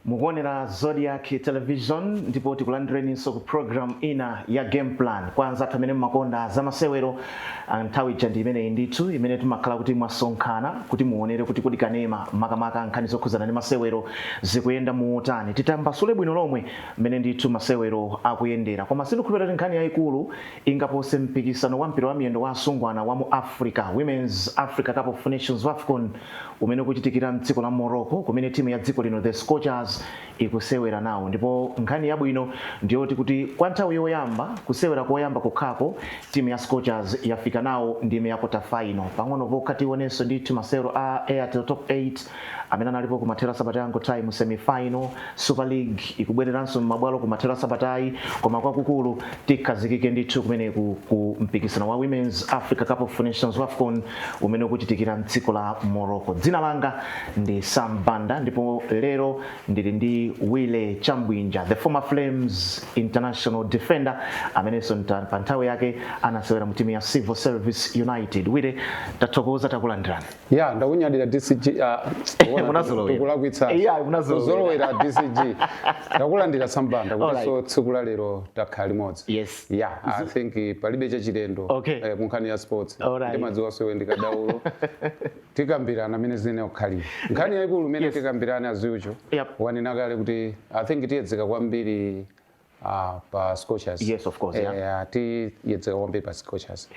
Mukuonera Zodiak Television ndipo tikulandireninso ku program ina ya Game Plan. Kwa anzathu amene mmakonda zamasewero, nthawi ija ndi imeneyi ndithu imene timakhala kuti mwasonkhana kuti muonere kuti kodi kanema, makamaka nkhani zokhuzana ndi masewero, zikuyenda muotani. Titambasule bwino lomwe mmene ndithu masewero akuyendera, koma sindikhulupirira kuti nkhani yayikulu ingapose mpikisano wa mpira wa miyendo wa asungwana wa mu Africa, Women's Africa Cup of Nations, WAFCON, umene ukuchitikira mdziko la Morocco, kumene timu ya dziko lino, the Scorchers, ikusewera nawo. Ndipo nkhani yabwino ndiyoti kuti kwa nthawi yoyamba, kusewera koyamba kokhako, timu ya Scorchers yafika nawo ndime ya quarter final. Pang'ono pokha tionenso ndithu masewero a Airtel Top 8 amene analipo kumathero a sabata yangothayi mu semi-final. Super League ikubwereranso m'mabwalo kumathero a sabatayi, koma kwakukulu tikhazikike ndithu kumeneku ku mpikisano wa Women's Africa Cup of Nations, WAFCON, umene ukuchitikira mdziko la Morocco. Dzina langa ndi Sam Banda ndipo lero ndili ndi Willy Chambwinja, the former Flames international defender amenenso pa nthawi yake anasewera mu timu ya Civil Service United. Willy, tathokoza, takulandirani. Ya, ndakunyadira DCG. Munazolowera. Tikulakwitsa. Yeah, munazolowera. Kuzolowera DCG. Ndakulandira, Sam Banda, kuti Alright. so tsiku la lero takhala limodzi. Yeah, I think palibe chachilendo ku nkhani ya sports. Ndimadziwa sowe ndikadaulo, tikambirana amene zine kukhalira. Nkhani yayikulu imene tikambirana, as usual, wanena kale kuti I think tiyedzeka kwambiri pa Scorchers. Yes, of course, yeah. Tiyedzeka kwambiri pa Scorchers.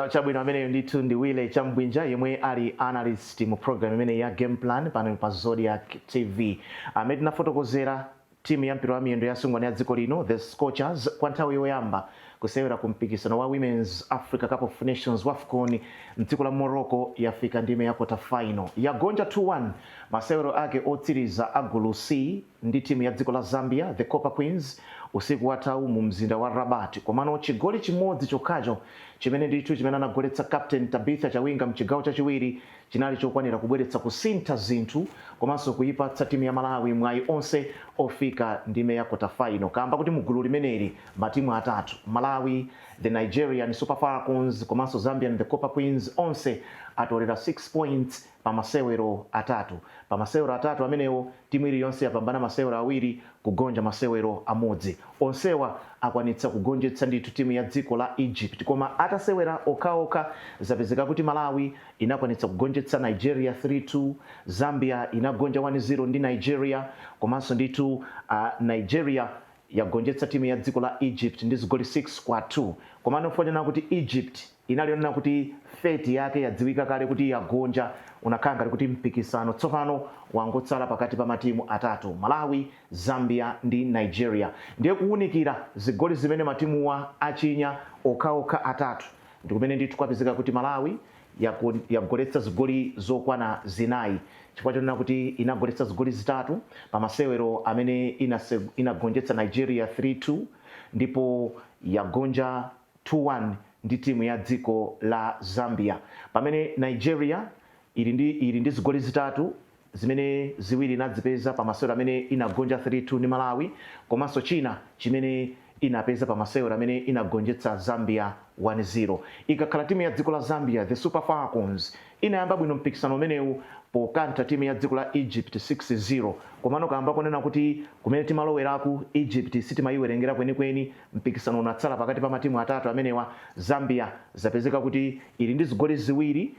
Chabwino, ameneyo ndithu ndi Willy Chambwinja yemwe ali analyst mu program imene ya Game Plan pano pa Zodiak TV. Amene tinafotokozera, timu ya mpira wa miyendo ya asungwana ya dziko lino, the Scorchers, kwa nthawi yoyamba kusewera ku mpikisano wa Women's Africa Cup of Nations, WAFCON, mdziko la Morocco, yafika ndime ya quarter final. Yagonja 2-1 masewero ake otsiriza a gulu C ndi timu ya dziko la Zambia, the Copper Queens, usiku wathawu mu mzinda wa Rabat. Komano chigoli chimodzi chokhacho chimene ndithu chimene anagoletsa captain Tabitha Chawinga mchigawo chachiwiri chinali chokwanira kubweretsa kusintha zinthu komanso kuyipatsa timu ya Malawi mwayi onse ofika ndime ya quarter final, kamba kuti mugulu limeneli matimu atatu, Malawi, the Nigerian Super Falcons komanso Zambian, the Copper Queens, onse atolera 6 points pa masewero atatu. Pa masewero atatu amenewo, timu iliyonse yapambana masewero awiri, kugonja masewero amodzi. Onsewa akwanitsa kugonjetsa ndithu timu ya dziko la Egypt. Koma atasewera okhaokha, zapezeka kuti Malawi inakwanitsa kugonjetsa Nigeria 3-2, Zambia inagonja 1-0 ndi Nigeria, komanso ndithu Nigeria yagonjetsa timu ya dziko la Egypt ndi zigoli 6 kwa 2. Komano fonena kuti Egypt inalionena kuti fate yake yadziwika kale kuti yagonja, unakhala ngati kuti mpikisano tsopano wangotsala pakati pa matimu atatu, Malawi, Zambia ndi Nigeria. Ndiye kuwunikira zigoli zimene matimuwa achinya okhaokha atatu ndi kumene ndithu kwapezeka kuti Malawi yagoletsa zigoli zokwana zinayi, chifukwa chonena kuti inagoletsa zigoli zitatu pa masewero amene inagonjetsa Nigeria 3-2, ndipo yagonja 2-1 ndi timu ya dziko la Zambia, pamene Nigeria ili ndi zigoli zitatu zimene ziwiri inadzipeza pa masewero amene inagonja 3-2 ndi Malawi, komanso china chimene inapeza pa masewero amene inagonjetsa Zambia 1-0. Ikakhala timu ya dziko la Zambia, the Super Falcons, inayamba bwino mpikisano umenewu pokantha timu ya dziko la Egypt 6-0. Komano kamba kunena kuti kumene timaloweraku Egypt sitimayiwerengera kwenikweni, mpikisano unatsala pakati pa matimu atatu amenewa. Zambia zapezeka kuti ili ndi zigoli ziwiri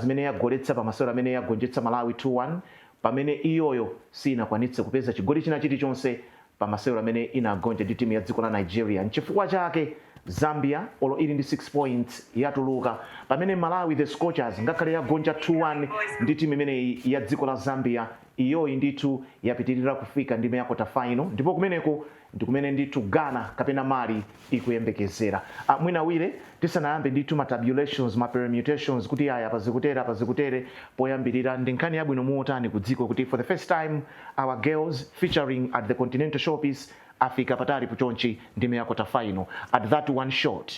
zimene yagoletsa pa masewero amene yagonjetsa Malawi 2-1, pamene iyoyo sinakwanitse kupeza chigoli china chilichonse pa masewero amene inagonja ndi timu ya dziko la Nigeria. Nchifukwa chake Zambia, olo ili ndi 6 points, yatuluka, pamene Malawi, the Scorchers, ngakhale yagonja 2-1 ndi timu imeneyi ya dziko la Zambia, iyoyi ndithu yapitirira kufika ndime ya quarter final, ndipo kumeneko ndi kumene ndithu Ghana kapena Mali ikuyembekezera. Mwina Willy, tisanayambe ndithu ma tabulations, ma permutations, kuti aya pazikutere, apazikutere, poyambirira ndi nkhani yabwino muotani ku dziko kuti for the first time our girls featuring at the continental showpiece afika patali puchonchi, ndime ya quarter final, at that one shot?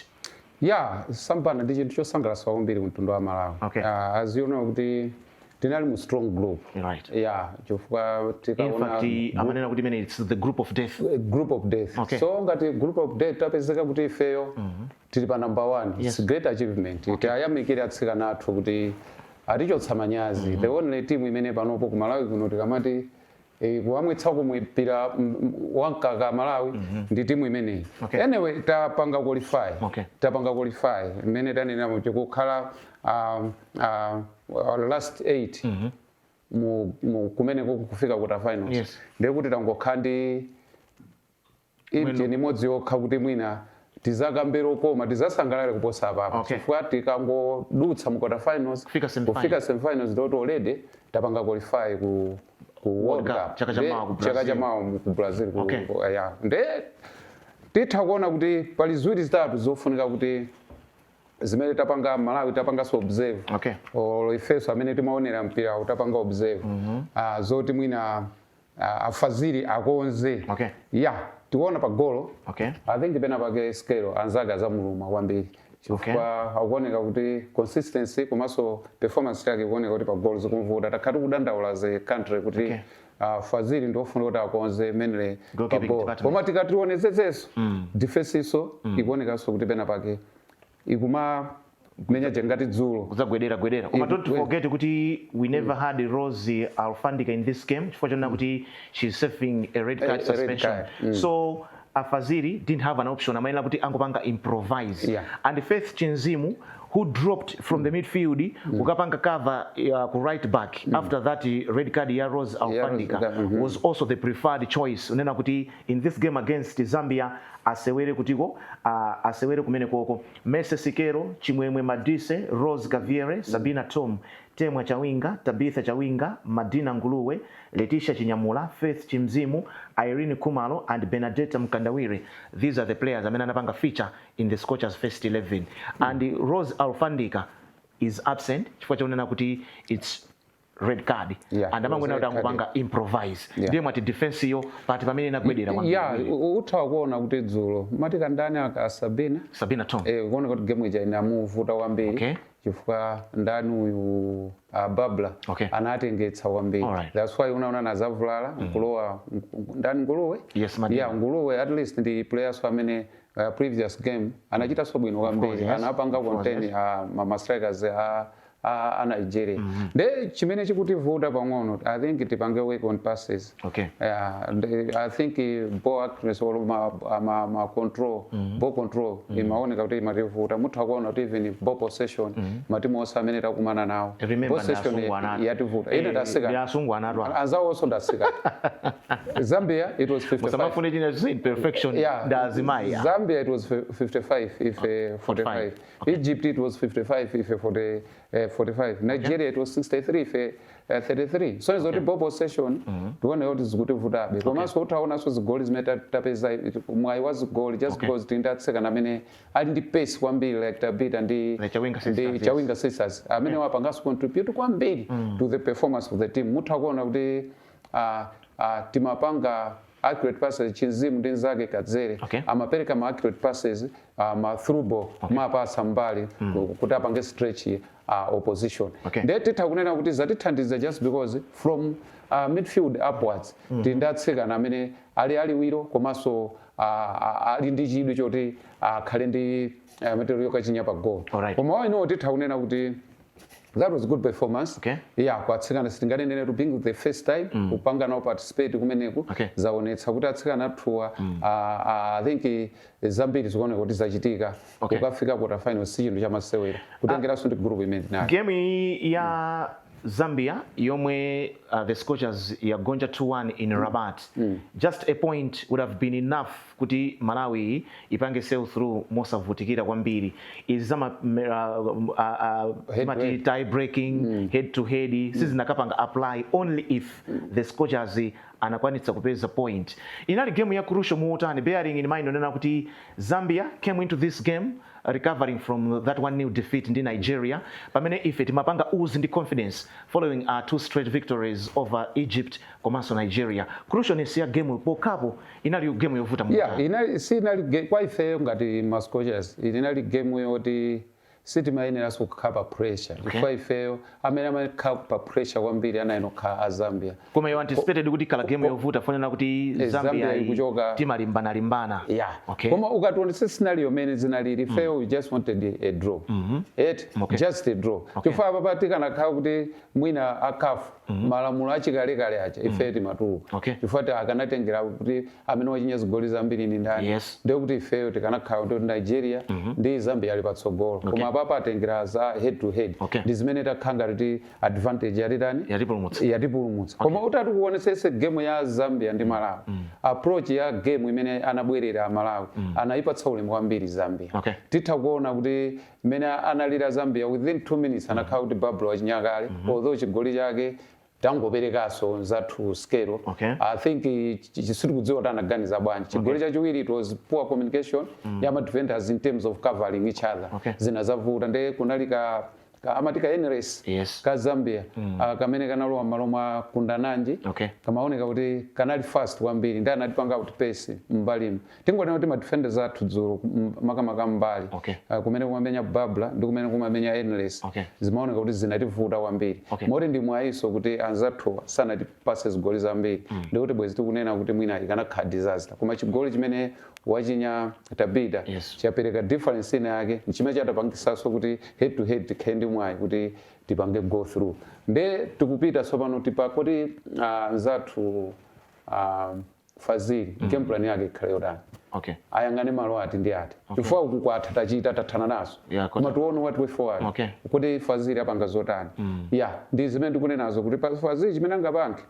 Yeah, Sam Banda, ndi chinthu chosangalatsa kwambiri mtundu wa Malawi. As you know kuti tinali mu strong group. Yeah, chifukwa In tikaona fact, amanena kuti imene it's the group of death. Group of death. So ngati group of death tapezeka kuti ifeyo tili pa number one, it's great achievement. Tiyayamikire atsikana athu kuti atichotsa manyazi. The only team imene panopo ku Malawi kuno tikamati Kuwamwetsa kumwe mpira wamkaka Malawi ndi timu imeneyi. Anyway, tapanga qualify. Tapanga qualify imene tanena kukhala last eight mu kumeneko kufika quarter finals. Ndiye kuti tangokhala ndi engine imodzi yokha kuti mwina tizakambere koma tizasangalale kuposa apapo, chifukwa tikangodutsa mu quarter finals, Kufika semifinals. Kufika semifinals, ndoti already tapanga qualify ku World Cup, Cup. Chaka cha mawa ku Chaka Brazil. cha mawa ku Brazil yeah. Nde titha kuona kuti pali ziwiri zitatu zofunika kuti zimene tapanga Malawi tapanganso observe, olo ifeso amene timaonera mpira utapanga observe, zoti mwina afazili akonze. Yeah, tikuona pa golo, I think pena pake scale anzake azamuluma kwambiri, chifukwa akuoneka kuti consistency komanso performance yake ikuoneka kuti pa golo zikumvuta. Takhala tikudandaula as a country kuti Fazili ndiofuna kuti akonze mainly pa Goalkeeping goal. department. Koma tikationezetsenso defense iso ikuonekanso kuti pena pake ikuma menya ngati dzulo. Kudzagwedera gwedera. Koma don't forget kuti we never had Rose Alfandika in this game, chifukwa chonena kuti she's serving a red card A red suspension. card. So Afaziri didn't have an option, amayenera kuti angopanga improvise. And Faith Chinzimu, who dropped from the midfield kukapanga cover ku right back after that red card ya Rose Alfandika, was also the preferred choice unena kuti in this game against Zambia asewere kutiko, asewere kumene koko. Mese Sikero, Chimwemwe Madise, Rose Gaviere, Sabina Tom, Temwa Chawinga, Tabitha Chawinga, Madina Nguluwe, Letitia Chinyamula, Faith Chimzimu, Irene Kumalo and Benedetta Mkandawire. These are the players amene anapanga feature in the Scorchers first 11, and Rose Alfandika is absent chifukwa chakunena kuti it's red card, and amangwena red kuti angopanga improvise. Ndiye mwati defense yo pati pamene inagwedera kwambiri. Yeah, utha kuona kuti dzulo matika ndani aka Sabina. Sabina Tom. Kuona kuti game ija inamuvuta kwambiri, chifukwa ndani uyu, Babla, anatengetsa kwambiri. That's why unaona nazavulala nkulowa ndani, Nguluwe. Yes, Madina. Yeah, Nguluwe at least ndi players amene previous game anachitanso bwino kwambiri. Anapanga Of course, contain ma strikers a Nigeria. Nde chimene chikutivuta pang'ono, I think tipange work on passes. Yeah, and I think ball accuracy or ma control, ball control imaoneka kuti imativuta. Mutha kuona kuti even ball possession, matimu onse amene takumana nawo, Remember, ball possession ndasungwa yativuta. Ine ndasika. Ndasungwa anatu. Anzawo ndasika. Zambia it was 55. Musamafune china zin perfection. Ndazimayi. Zambia it was 55 if 45. Egypt it was 55 if 40, 45. Nigeria it was 63 if 33. So izoti ball possession tione kuti zikutivutabe. Komanso utaonanso zigoli zimene tapeza, mwayi wa zigoli, just because tili ndi atsikana amene ali ndi pace kwambiri like Tabita ndi The Chawinga Sisters, ndi Chawinga Sisters amene wapanganso contribute kwambiri to the performance of the team. Mutha kuona kuti timapanga accurate passes, Chinzimu ndi nzake Kadzere amapereka ma accurate passes, ma through ball, mapasa mbali kuti apange stretch opposition. Ndiye titha kunena kuti zatithandiza just because from midfield upwards tili ndi atsikana amene ali aliwiro komanso ali ndi chidwi choti akhale ndi material yokachinya pa goal. Koma waino titha kunena kuti that was good performance. Yeah, kwa atsikana sitinganenere to being the first time kupanga nawo participate kumeneku. Zaonetsa kuti atsikana athuwa, I think zambiri zikuoneka kuti zachitika. Kukafika quarter final si chinthu chamasewera, kutengeranso ndi group imene tinayo. Game iyi ya Zambia yomwe the Scorchers yagonja 2-1 in Rabat, just a point would have been enough kuti Malawi ipange sail through mosavutikira kwambiri. Izi zama Head to mati head. Tie breaking, head to head sizinakapanga apply only if the Scorchers anakwanitsa kupeza point. Inali game ya crucial muutani, bearing in mind onena kuti Zambia came into this game recovering from that 1-0 defeat ndi Nigeria, pamene ife timapanga ooze ndi confidence following our two straight victories over Egypt komanso Nigeria? Crucialness ya game pokhapo, inali game yovuta muutani? Yeah, inali si inali kwa ifeyo ngati ma Scorchers inali game yoti Sitimayeneranso kukhala pa pressure, chifukwa ifeyo amene amakhala pa pressure kwambiri anayenera kukhala a Zambia. Koma you anticipated kuti ikhala game yovuta, fonena kuti Zambia Zambia ikuchoka- timalimbana-limbana? Yeah. Okay. Koma ukationesa scenario mene zinalili, ifeyo we just wanted a draw. It just a draw. Chifukwa apa tikanakhala kuti mwina a CAF malamulo achikalekale aja, ife timatuluka. Chifukwa ti akanatengera kuti amene wachinya zigoli zambiri ndi ndani. Ndiye kuti ifeyo tikanakhala kuti Nigeria ndi Zambia ali patsogolo. Koma apapa atengera za head to head. Ndi zimene takhala ngati kuti advantage yatitani? Yatipulumutsa. Yatipulumutsa. Koma utati kuonesese game ya Zambia ndi Malawi, approach ya game imene anabwerera Malawi, anayipatsa ulemu kwambiri Zambia. Titha kuona kuti mmene analira Zambia, within 2 minutes anakhala kuti Bablo wachinyakale, although chigoli chake tangoperekaso nzathu Skelo. I think sitikudziwa kuti anaganiza bwanji. Chigoli chachiwiri, it was poor communication ya ma defenders in terms of covering each other. Zina zavuta, nde kunali ka amati ka NRS ka Zambia, kamene kanalowa m'malo mwa Kundananji. Kamaoneka kuti kanali fast kwambiri, ndi anatipanga kuti pace m'mbalimo. Tingonena kuti ma defenders athu dzulo, makamaka mbali, kumene kumamenya Babla ndi kumene kumamenya NRS, zimaoneka kuti zinativuta kwambiri. Moti ndi mwayiso kuti anzathu sanatipase zigoli zambiri, ndikuti bwezi tikunena kuti mwina ikanakhala disaster. Koma chigoli chimene wachinya Tabita chapereka difference ina yake, nchimene chatapangisanso kuti head to head tikhale ndi mwayi kuti tipange go through. Nde tikupita tsopano tipa kuti nzathu Fazili, game plan yake ikhale yotani? Ayang'ane malo ati ndi ati? Chifukwa uku kwatha, tachita, tathana nazo. Koma tione what way forward, kuti Fazili apanga zotani. Yeah, ndi zimene ndikunenazo kuti pa Fazili chimene angapange,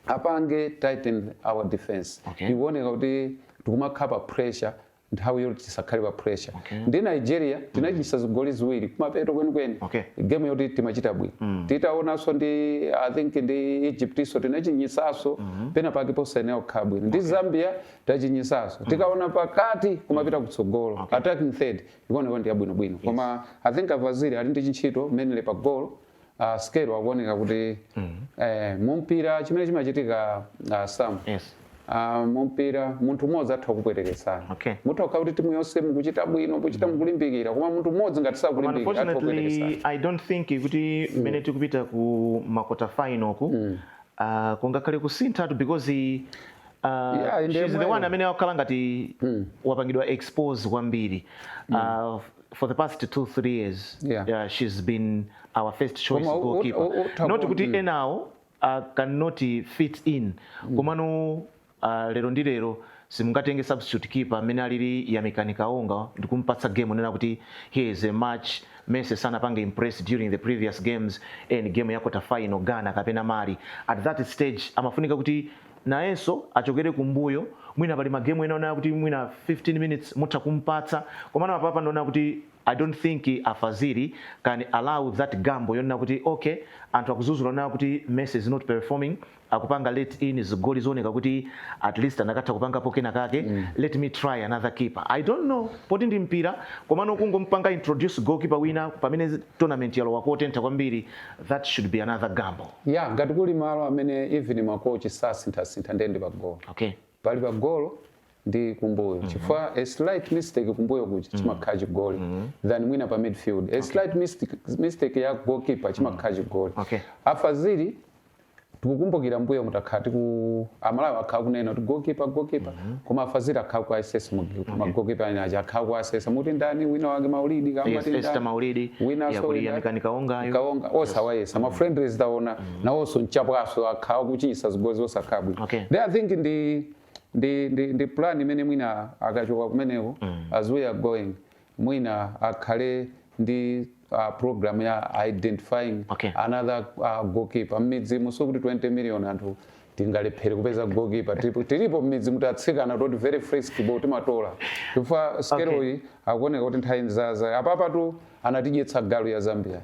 apange tighten our defense. Ikuoneka kuti tikumakhala pa pressure nthawi yoti tisakhale pa pressure. Ndi Nigeria tinachisa zigoli ziwiri kumapeto kwenikweni, game yoti timachita bwino. Titaonanso ndi, I think, ndi Egypt iso tinachinyisaso pena pake posayenera kukhala bwino. Ndi Zambia tachinyisaso. Tikaona pakati kumapita kutsogolo, attacking third ikuoneka ndi yabwinobwino. Koma I think Afazili ali ndi chintchito mainly pa goal. Scale akuoneka kuti mumpira chimene chimachitika, Sam, mumpira munthu mmodzi atha kupwetekesana. Mutha kukhala kuti timu yonse mukuchita bwino, mukuchita, mukulimbikira, koma munthu mmodzi ngati sakulimbikira atha kupwetekesana. Unfortunately, I don't think kuti mmene tikupita ku ma quarter final ku kungakhale kusinthatu, because Yeah, inde she's the mweyo. one amene wakhala ngati wapangidwa expose kwambiri for the past 2-3 years. She's been our first choice Koma goalkeeper. Not kuti enawo cannot fit in, komano lero ndi lero simungatenge substitute keeper amene alili Yamikani Kaonga ndikumpatsa game nena kuti here is a match. Messi sanapange impress during the previous games and game ya quarter final, Ghana kapena Mali. At that stage amafunika kuti nayenso achokere kumbuyo. Mwina pali magemu ena onena kuti mwina 15 minutes mutha kumpatsa, komano apapa ndiona kuti I don't think Afazili can allow that gamble yonena kuti okay, anthu akuzuzula onena kuti Messi is not performing, akupanga let in zigoli zooneka kuti at least anakatha kupangapo kena kake. Let me try another keeper. I don't know, poti ndi mpira, komano kungompanga introduce goalkeeper wina pamene tournament yalowa kotentha kwambiri, that should be another gamble. Yeah, ngati kuli malo amene even makochi sasinthasintha, ndende pa golo. Pali pa golo ndi kumbuyo, chifukwa a slight mistake kumbuyo kuja chimakhala chigoli than mwina pa midfield. A slight mistake ya goalkeeper chimakhala chigoli. Afazili, tikukumbukira mbuyo mutakhala tiku Amalawi akhala kunena kuti goalkeeper, goalkeeper, koma Afazili akhala ku assess ma goalkeeper ene aja, akhala ku assess muti ndani wina wake, Maulidi. Yes, Esther Maulidi. Wina. Yakuli Yamikani Kaongayo. Kaonga osawayesa ma friendlies, taona nawonso mchapwaso akhala kuchinyisa zigoli zosakhala bwino. Then I think ndi plan imene mwina akachoka kumeneko, as we are going, mwina akhale ndi program ya identifying another goalkeeper mmidzi. Muso kuti 20 million anthu tingalephere kupeza goalkeeper? Tilipo mmidzi mutatsikana toti very flexible, timatola, chifukwa Skeloyi akuoneka kuti nthawi zaza apapatu anatidyetsa galu ya Zambia.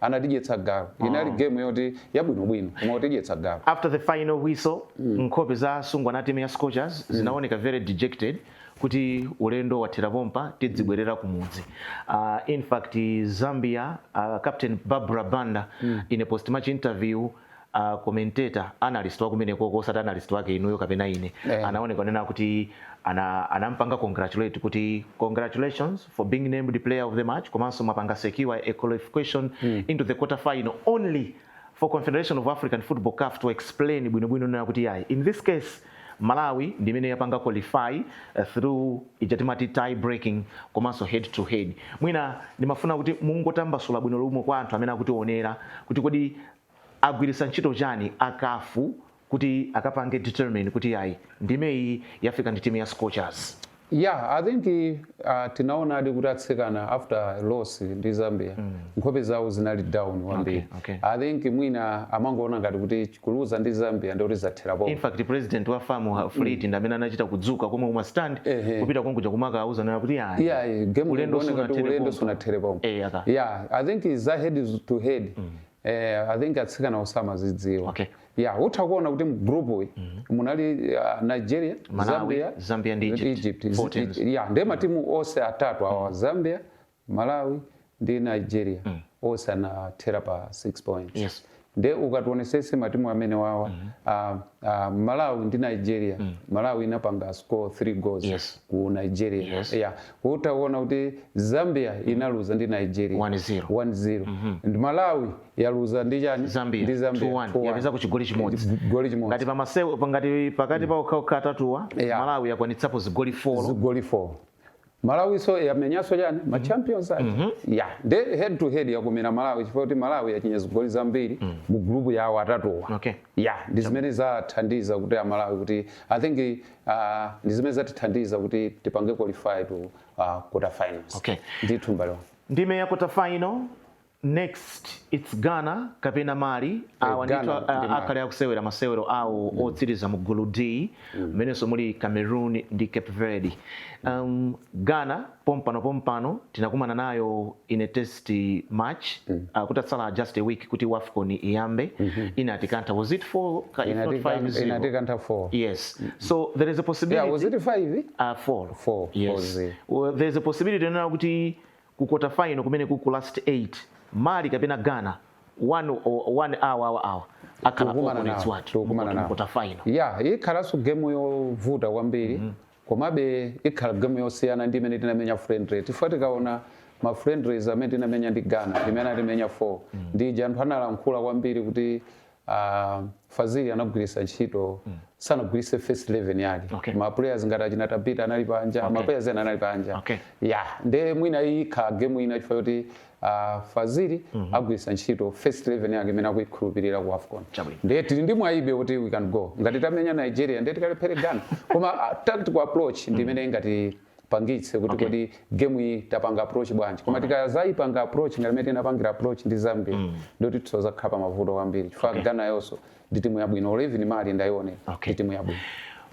Anatidyetsa galu. Inali game yoti yabwinobwino, koma kutidyetsa galu. After the final whistle, nkhope za sungwana team ya Scorchers zinaoneka very dejected kuti ulendo wathera pompa, tidzibwerera kumudzi. In fact, Zambia, captain Barbara Banda, in a post match interview Commentator, analyst wakumeneko, osati analyst wake inuyo kapena ine, anaoneka kunena kuti anampanga congratulate kuti congratulations for being named the player of the match, komanso mwapanga secure a qualification into the quarter final, only for Confederation of African Football, CAF, to explain bwinobwino nena kuti yayi, in this case Malawi ndimene yapanga qualify through ija timati tie breaking komanso head to head. Mwina ndimafuna kuti mungotambasula bwino lomwe kwa anthu amene akutionera kuti kodi agwiritsa ntchito chani a CAF kuti akapange determine kuti yayi, ndimeyi yafika ndi timu ya Scorchers? Yeah, I think tinaonadi kuti atsikana after loss ndi Zambia, nkhope zawo zinali down kwambiri. I think mwina amangoona ngati kuti kuluza ndi Zambia ndikuti zathera In fact, president wa FAM Fleet ndi amene anachita kudzuka komwe kuma stand kupita konkuja kumakauza nena kuti yayi, yeah, game ulendo ikuoneka kuti sunathere ulendo pompo. Sunathere pompo. Aka. Yeah, I think za head to head, I think atsikana osamazidziwa. Yeah, utha kuona kuti mu group iyi munali Nigeria, Malawi, Zambia, Zambia ndi Egypt. Egypt. Four teams. Yeah, ndiye matimu onse atatu awa, Zambia, Malawi ndi Nigeria, onse anathera pa 6 points. Nde ukationesese matimu amene wawa, Malawi ndi Nigeria, Malawi inapanga score 3 goals ku Nigeria. Yeah, utaona kuti Zambia inaluza ndi Nigeria 1-0. 1-0, ndi Malawi yaluza ndi chani? Zambia. Ndi Zambia. 2-1. 2-1. Yapeza ku chigoli chimodzi. Goli chimodzi. Ngati pamasewu, ngati pakati pa okhaokha atatuwa, Malawi yakwanitsapo zigoli 4. Zigoli 4. Malawi so yamenyanso chani? Ma champions aja. Yeah, nde head to head yakumira Malawi chifukwa kuti Malawi yachinya zigoli zambiri mu group yawo atatuwa. Yeah, ndi zimene zathandiza kuti amalawi kuti, I think, ndi zimene zatithandiza kuti tipange qualify to quarter finals. Ndithu, mbale wanga. Ndime ya quarter final next, it's Ghana kapena Mali. Awa Ghana ndithu ndi Mali. Akhale akusewera masewero awo otsiriza mu gulu D, mmenenso muli Cameroon ndi Cape Verde. Ghana pompano pompano tinakumana nayo in a test match, kutatsala just a week kuti WAFCON iyambe. Inatikantha, was it 4, if not 5-0? Inatikantha 4. Yes, so there is a possibility. Yeah, was it 5? 4. Four, Yes. 4-0. Well, there's a possibility nena kuti ku quarter final kumene ku last 8, Mali kapena Ghana, one or one hour hour hour akhala Tikukumana opponents nawo, wathu tikukumana mu nawo. quarter final. Yeah, ikhalanso game yovuta kwambiri, komabe ikhala game yosiyana ndi imene tinamenya friendly. Tifuna tikaona ma friendlies amene tinamenya ndi Ghana, imene atimenya 4, ndi anthu analankhula kwambiri kuti Fazili anagwiritsa ntchito, sanagwiritse first 11 yake. Ma players ngati achina Tabita anali panja, ma players ena anali panja. Yeah, nde mwina ikhala game ina chifukwa kuti Fazili agwiritsa ntchito first 11 yake imene akuikhulupirira ku AFCON. Chabwino. Ndiye tili ndi mwayibe kuti we can go. Ngati tamenya Nigeria, ndiye tikalephere Ghana, koma tactical approach ndi imene ingati pangitse kuti kodi game iyi tapanga approach bwanji. Koma tikazayipanga approach ngati imene tinapangira approach ndi Zambia, ndikuti tisazakhala pa mavuto kwambiri, chifukwa Ghana yonso ndi timu yabwino, or even Mali ndayione ndi timu yabwino.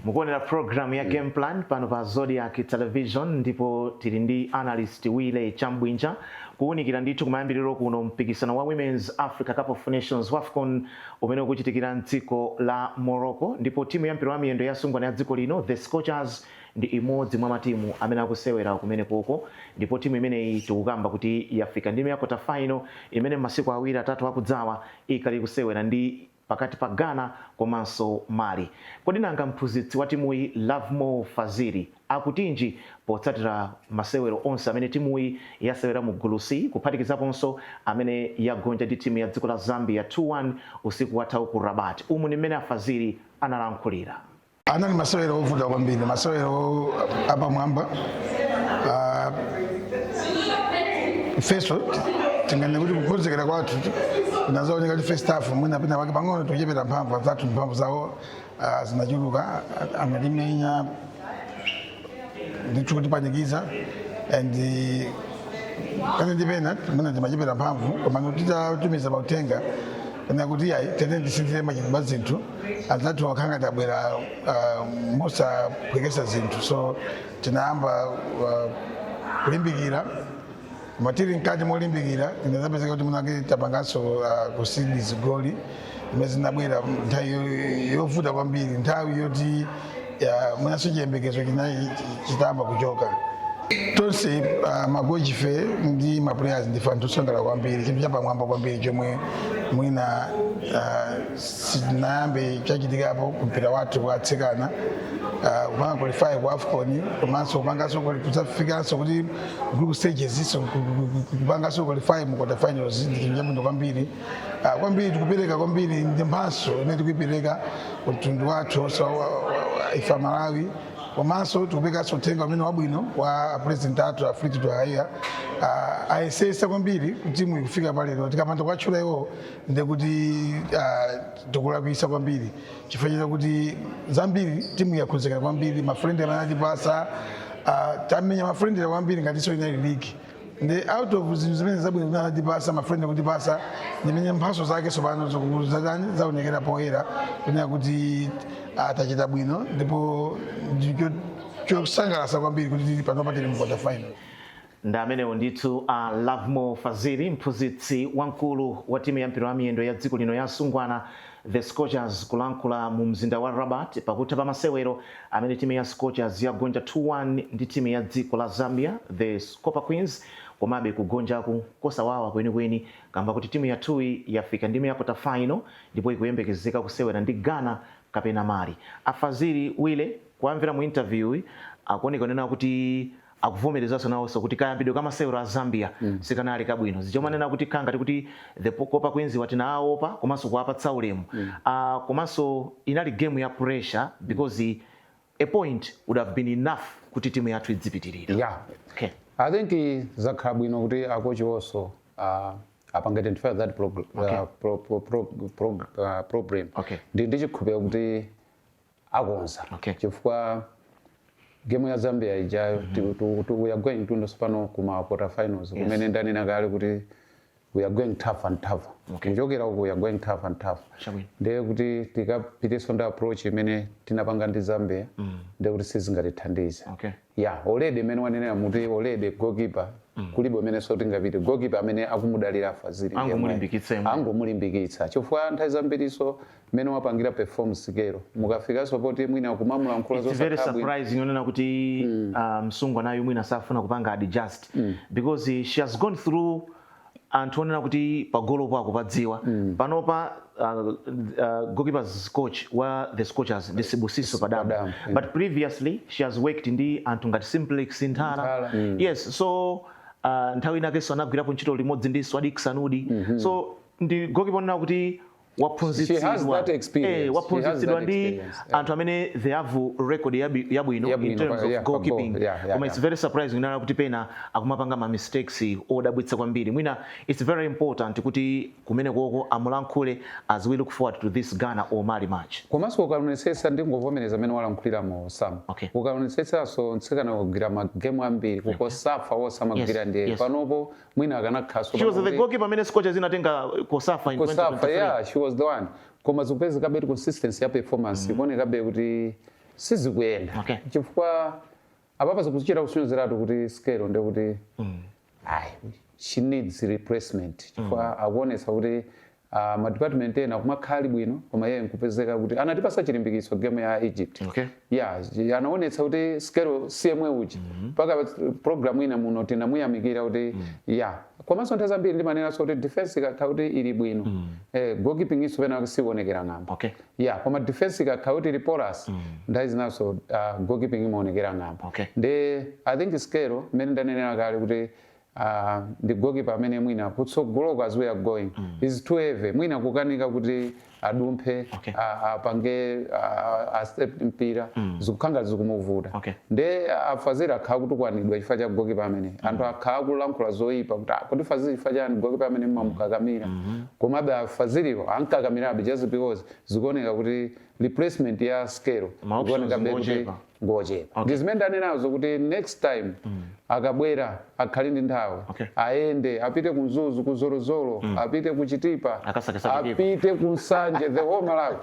Mukuonera program ya Game Plan pano pa Zodiac Television, ndipo tili ndi analyst Wile Chambwinja kuwunikira ndithu kumayambiriro kuno mpikisano wa Women's Africa Cup of Nations, WAFCON, umene ukuchitikira mdziko la Morocco. Ndipo timu ya mpira wa miyendo ya asungwana ya dziko lino, the Scorchers, ndi imodzi mwa matimu amene akusewera kumene koko. Ndipo timu imeneyi tikukamba kuti yafika ndime ya quarter final, imene masiku awiri atatu akudzawa ikali kusewera ndi pakati pa Ghana komanso Mali. Kodi nanga mphunzitsi wa timuyi, Lovemore Fazili, akutinji potsatira masewero onse amene timuyi yasewera mu gulu C, kuphatikizaponso amene yagonja ndi timu ya dziko la Zambia 2-1 usiku wathawu ku Rabat? Umu ni mmene afazili analankhulira. Anali masewero ovuta kwambiri, masewero apamwamba. Ifeso tinganene kuti kukonzekera kwathu kunazaoneka kuti first half mwina pena pake pang'ono tikuchepera mphamvu, atatu mphamvu zawo zinachuluka, anatimenya ndithu kutipanikiza, and kane ndipena mwina timachepera mphamvu. Koma titatumiza pautenga kana kuti ayi, tete tisinthire machitidwe a zinthu, anzathu wakhala ngati abwera mosaphwekesa zinthu. So tinayamba kulimbikira, koma tili mkati molimbikira tinazapezeka kuti munake tapanganso concede zigoli zimene zinabwera nthawi yovuta kwambiri, nthawi yoti mwinaso chiyembekezo chinali chitayamba kuchoka. Tonse makochi fe ndi ma players ndife anthu osangalala kwambiri, chinthu chapamwamba kwambiri chomwe Mwina sitinayambe chachitikapo kumpira wathu kwa atsikana kupanga qualify ku AFCON, komanso kupanganso kusafikanso kuti group stages iso kupanganso qualify mu quarter finals ndi chinthu chabwino kwambiri. Kwambiri tikupereka kwambiri ndi mphatso imene tikuipereka ku mtundu wathu onse ife Malawi, komanso tikuperekanso uthenga umene wabwino wa president athu a Fleetwood Haiya. Ayesesa kwambiri kuti timu ikufika palero. Tikapanda kuwatchula iwo ndekuti tikulakwisa kwambiri, chifukwa chakuti zambiri timu yakonzekera kwambiri. Ma friendly amene atipasa, tamenya ma friendly kwambiri ngatinso inali league. Ndi out of zinthu zimene zabwino zimene anatipasa, ma friendly kutipasa, ndimene mphatso zake tsopano zatani zaonekera poyera kunena kuti tachita bwino, ndipo ndicho chosangalatsa kwambiri kuti tili panopa tili mu quarter final. Ndi amenewo ndithu a Lovemore Fazili, mphunzitsi wamkulu wa timu ya mpira wa miyendo ya dziko lino ya asungwana, the Scorchers, kulankhula mu mzinda wa Rabat pakutha pa masewero amene timu ya Scorchers yagonja 2-1 ndi timu ya dziko la Zambia, the Copper Queens. Komabe kugonjaku kosawawa kwenikweni kamba kuti timu yathuyi yafika ndime ya quarter final ndipo ikuyembekezeka kusewera ndi Ghana kapena Mali. Afazili wile kuamvera mu interview akuoneka kunena kuti akuvomerezanso nawonso kuti kayambidwe kamasewero a Zambia sikanali kabwino, zichomanena kuti khangati kuti the Copper Queens watinaopa komanso kuwapatsa ulemu. Komanso inali game ya pressure because a point would have been enough kuti timu yathu idzipitirira. I think zakhala bwino kuti akochi also apanga identify that problem. Ndi chikhulupiriro kuti akonza chifukwa game ya Zambia ijayo we are going to pano kuma quarter finals kumene ndanena kale kuti we are going tough and tough. Kuchokera uku we are going tough and tough. Ndiye kuti tikapitiso ndi approach imene tinapanga ndi Zambia, ndiye kuti sizingatithandize. Yeah, already imene wanenera muti already goalkeeper kulibe umene so tingapite goalkeeper amene akumudalira Fazili ndiye Angomulimbikitsa yemwe. Angomulimbikitsa chifukwa nthawi zambiriso mmene wapangira performance kero mukafikanso poti mwina kumamulankhula It's very zosakhala bwino. surprising onena kuti msungwanayu mwina safuna kupanga adjust because she has gone through anthu onena kuti pagolopo akupadziwa. Panopa goalkeepers coach wa the Scorchers ndi Sibusiso Padamu, Padamu, yeah. but previously she has worked ndi anthu ngati Simplex Nthala. Nthala, Yes, so nthawi inakenso anagwirapo ntchito limodzi ndi Swadik Sanudi. So ndi goalkeeper onena kuti She has waphunzitsidwa that experience. Waphunzitsidwa She has that ndi experience, yeah. anthu amene they have record yabwino in Yabwino, terms of pa goal, goalkeeping. Koma it's very surprising nana kuti pena akumapanga ma mistakes odabwitsa kwambiri. Mwina it's very important kuti kumene koko amulankhule as we look forward to this Ghana or Mali match. Komanso ukaonetsetsa, ndingovomereza amene walankhuliramo Sam, ukaonetsetsanso mtsikana wagwira magemu ambiri ku COSAFA wonse amagwira ndiye. Panopo mwina akanakhaso She was the goalkeeper amene Scorchers inatenga COSAFA in COSAFA. 2023. Yeah, she was the one, koma zikupezekabe kuti consistency ya performance ikuonekabe kuti sizikuyenda chifukwa apapa zikuchita kusonyezeratu kuti scale ndekuti ayi, she needs replacement chifukwa akuonetsa kuti ma department ena kumakhala bwino, koma iye nkupezeka kuti anatipasa chilimbikitso game ya Egypt. Yeah, anaonetsa kuti scale siyemwe uja mpaka program ina muno tinamuyamikira kuti yeah. Komanso nthawi zambiri ndimanenanso kuti defense ikakhala kuti ili bwino, goalkeeping iso pena sikuonekera ng'amba. Yeah, koma defense ikakhala kuti ili porous, nthawi zinaso goalkeeping imaonekera ng'amba. Ndi I think scale mmene ndanenera kale kuti ndi goalkeeper amene mwina kutsogoloko as we are going is too heavy, mwina kukanika kuti adumphe, apange a step mpira, zikukhanga zikumuvuta. Nde Afazili akhala kutukwanidwa chifukwa cha goalkeeper amene anthu akhala kulankhula zoyipa kuti "Ah, kuti Fazili chifukwa chani goalkeeper amene mmamukakamira?" Komabe Afaziliwo ankakamirabe just because zikuoneka kuti replacement ya scale Ma options ikuonekabe kuti ngochepa. Ngochepa. Ndi zimene ndanenazo kuti next time akabwera akhale ndi nthawi, ayende apite ku Mzuzu, ku Zolozolo, apite ku Chitipa, Akasakesake. Apite ku Nsanje, the whole Malawi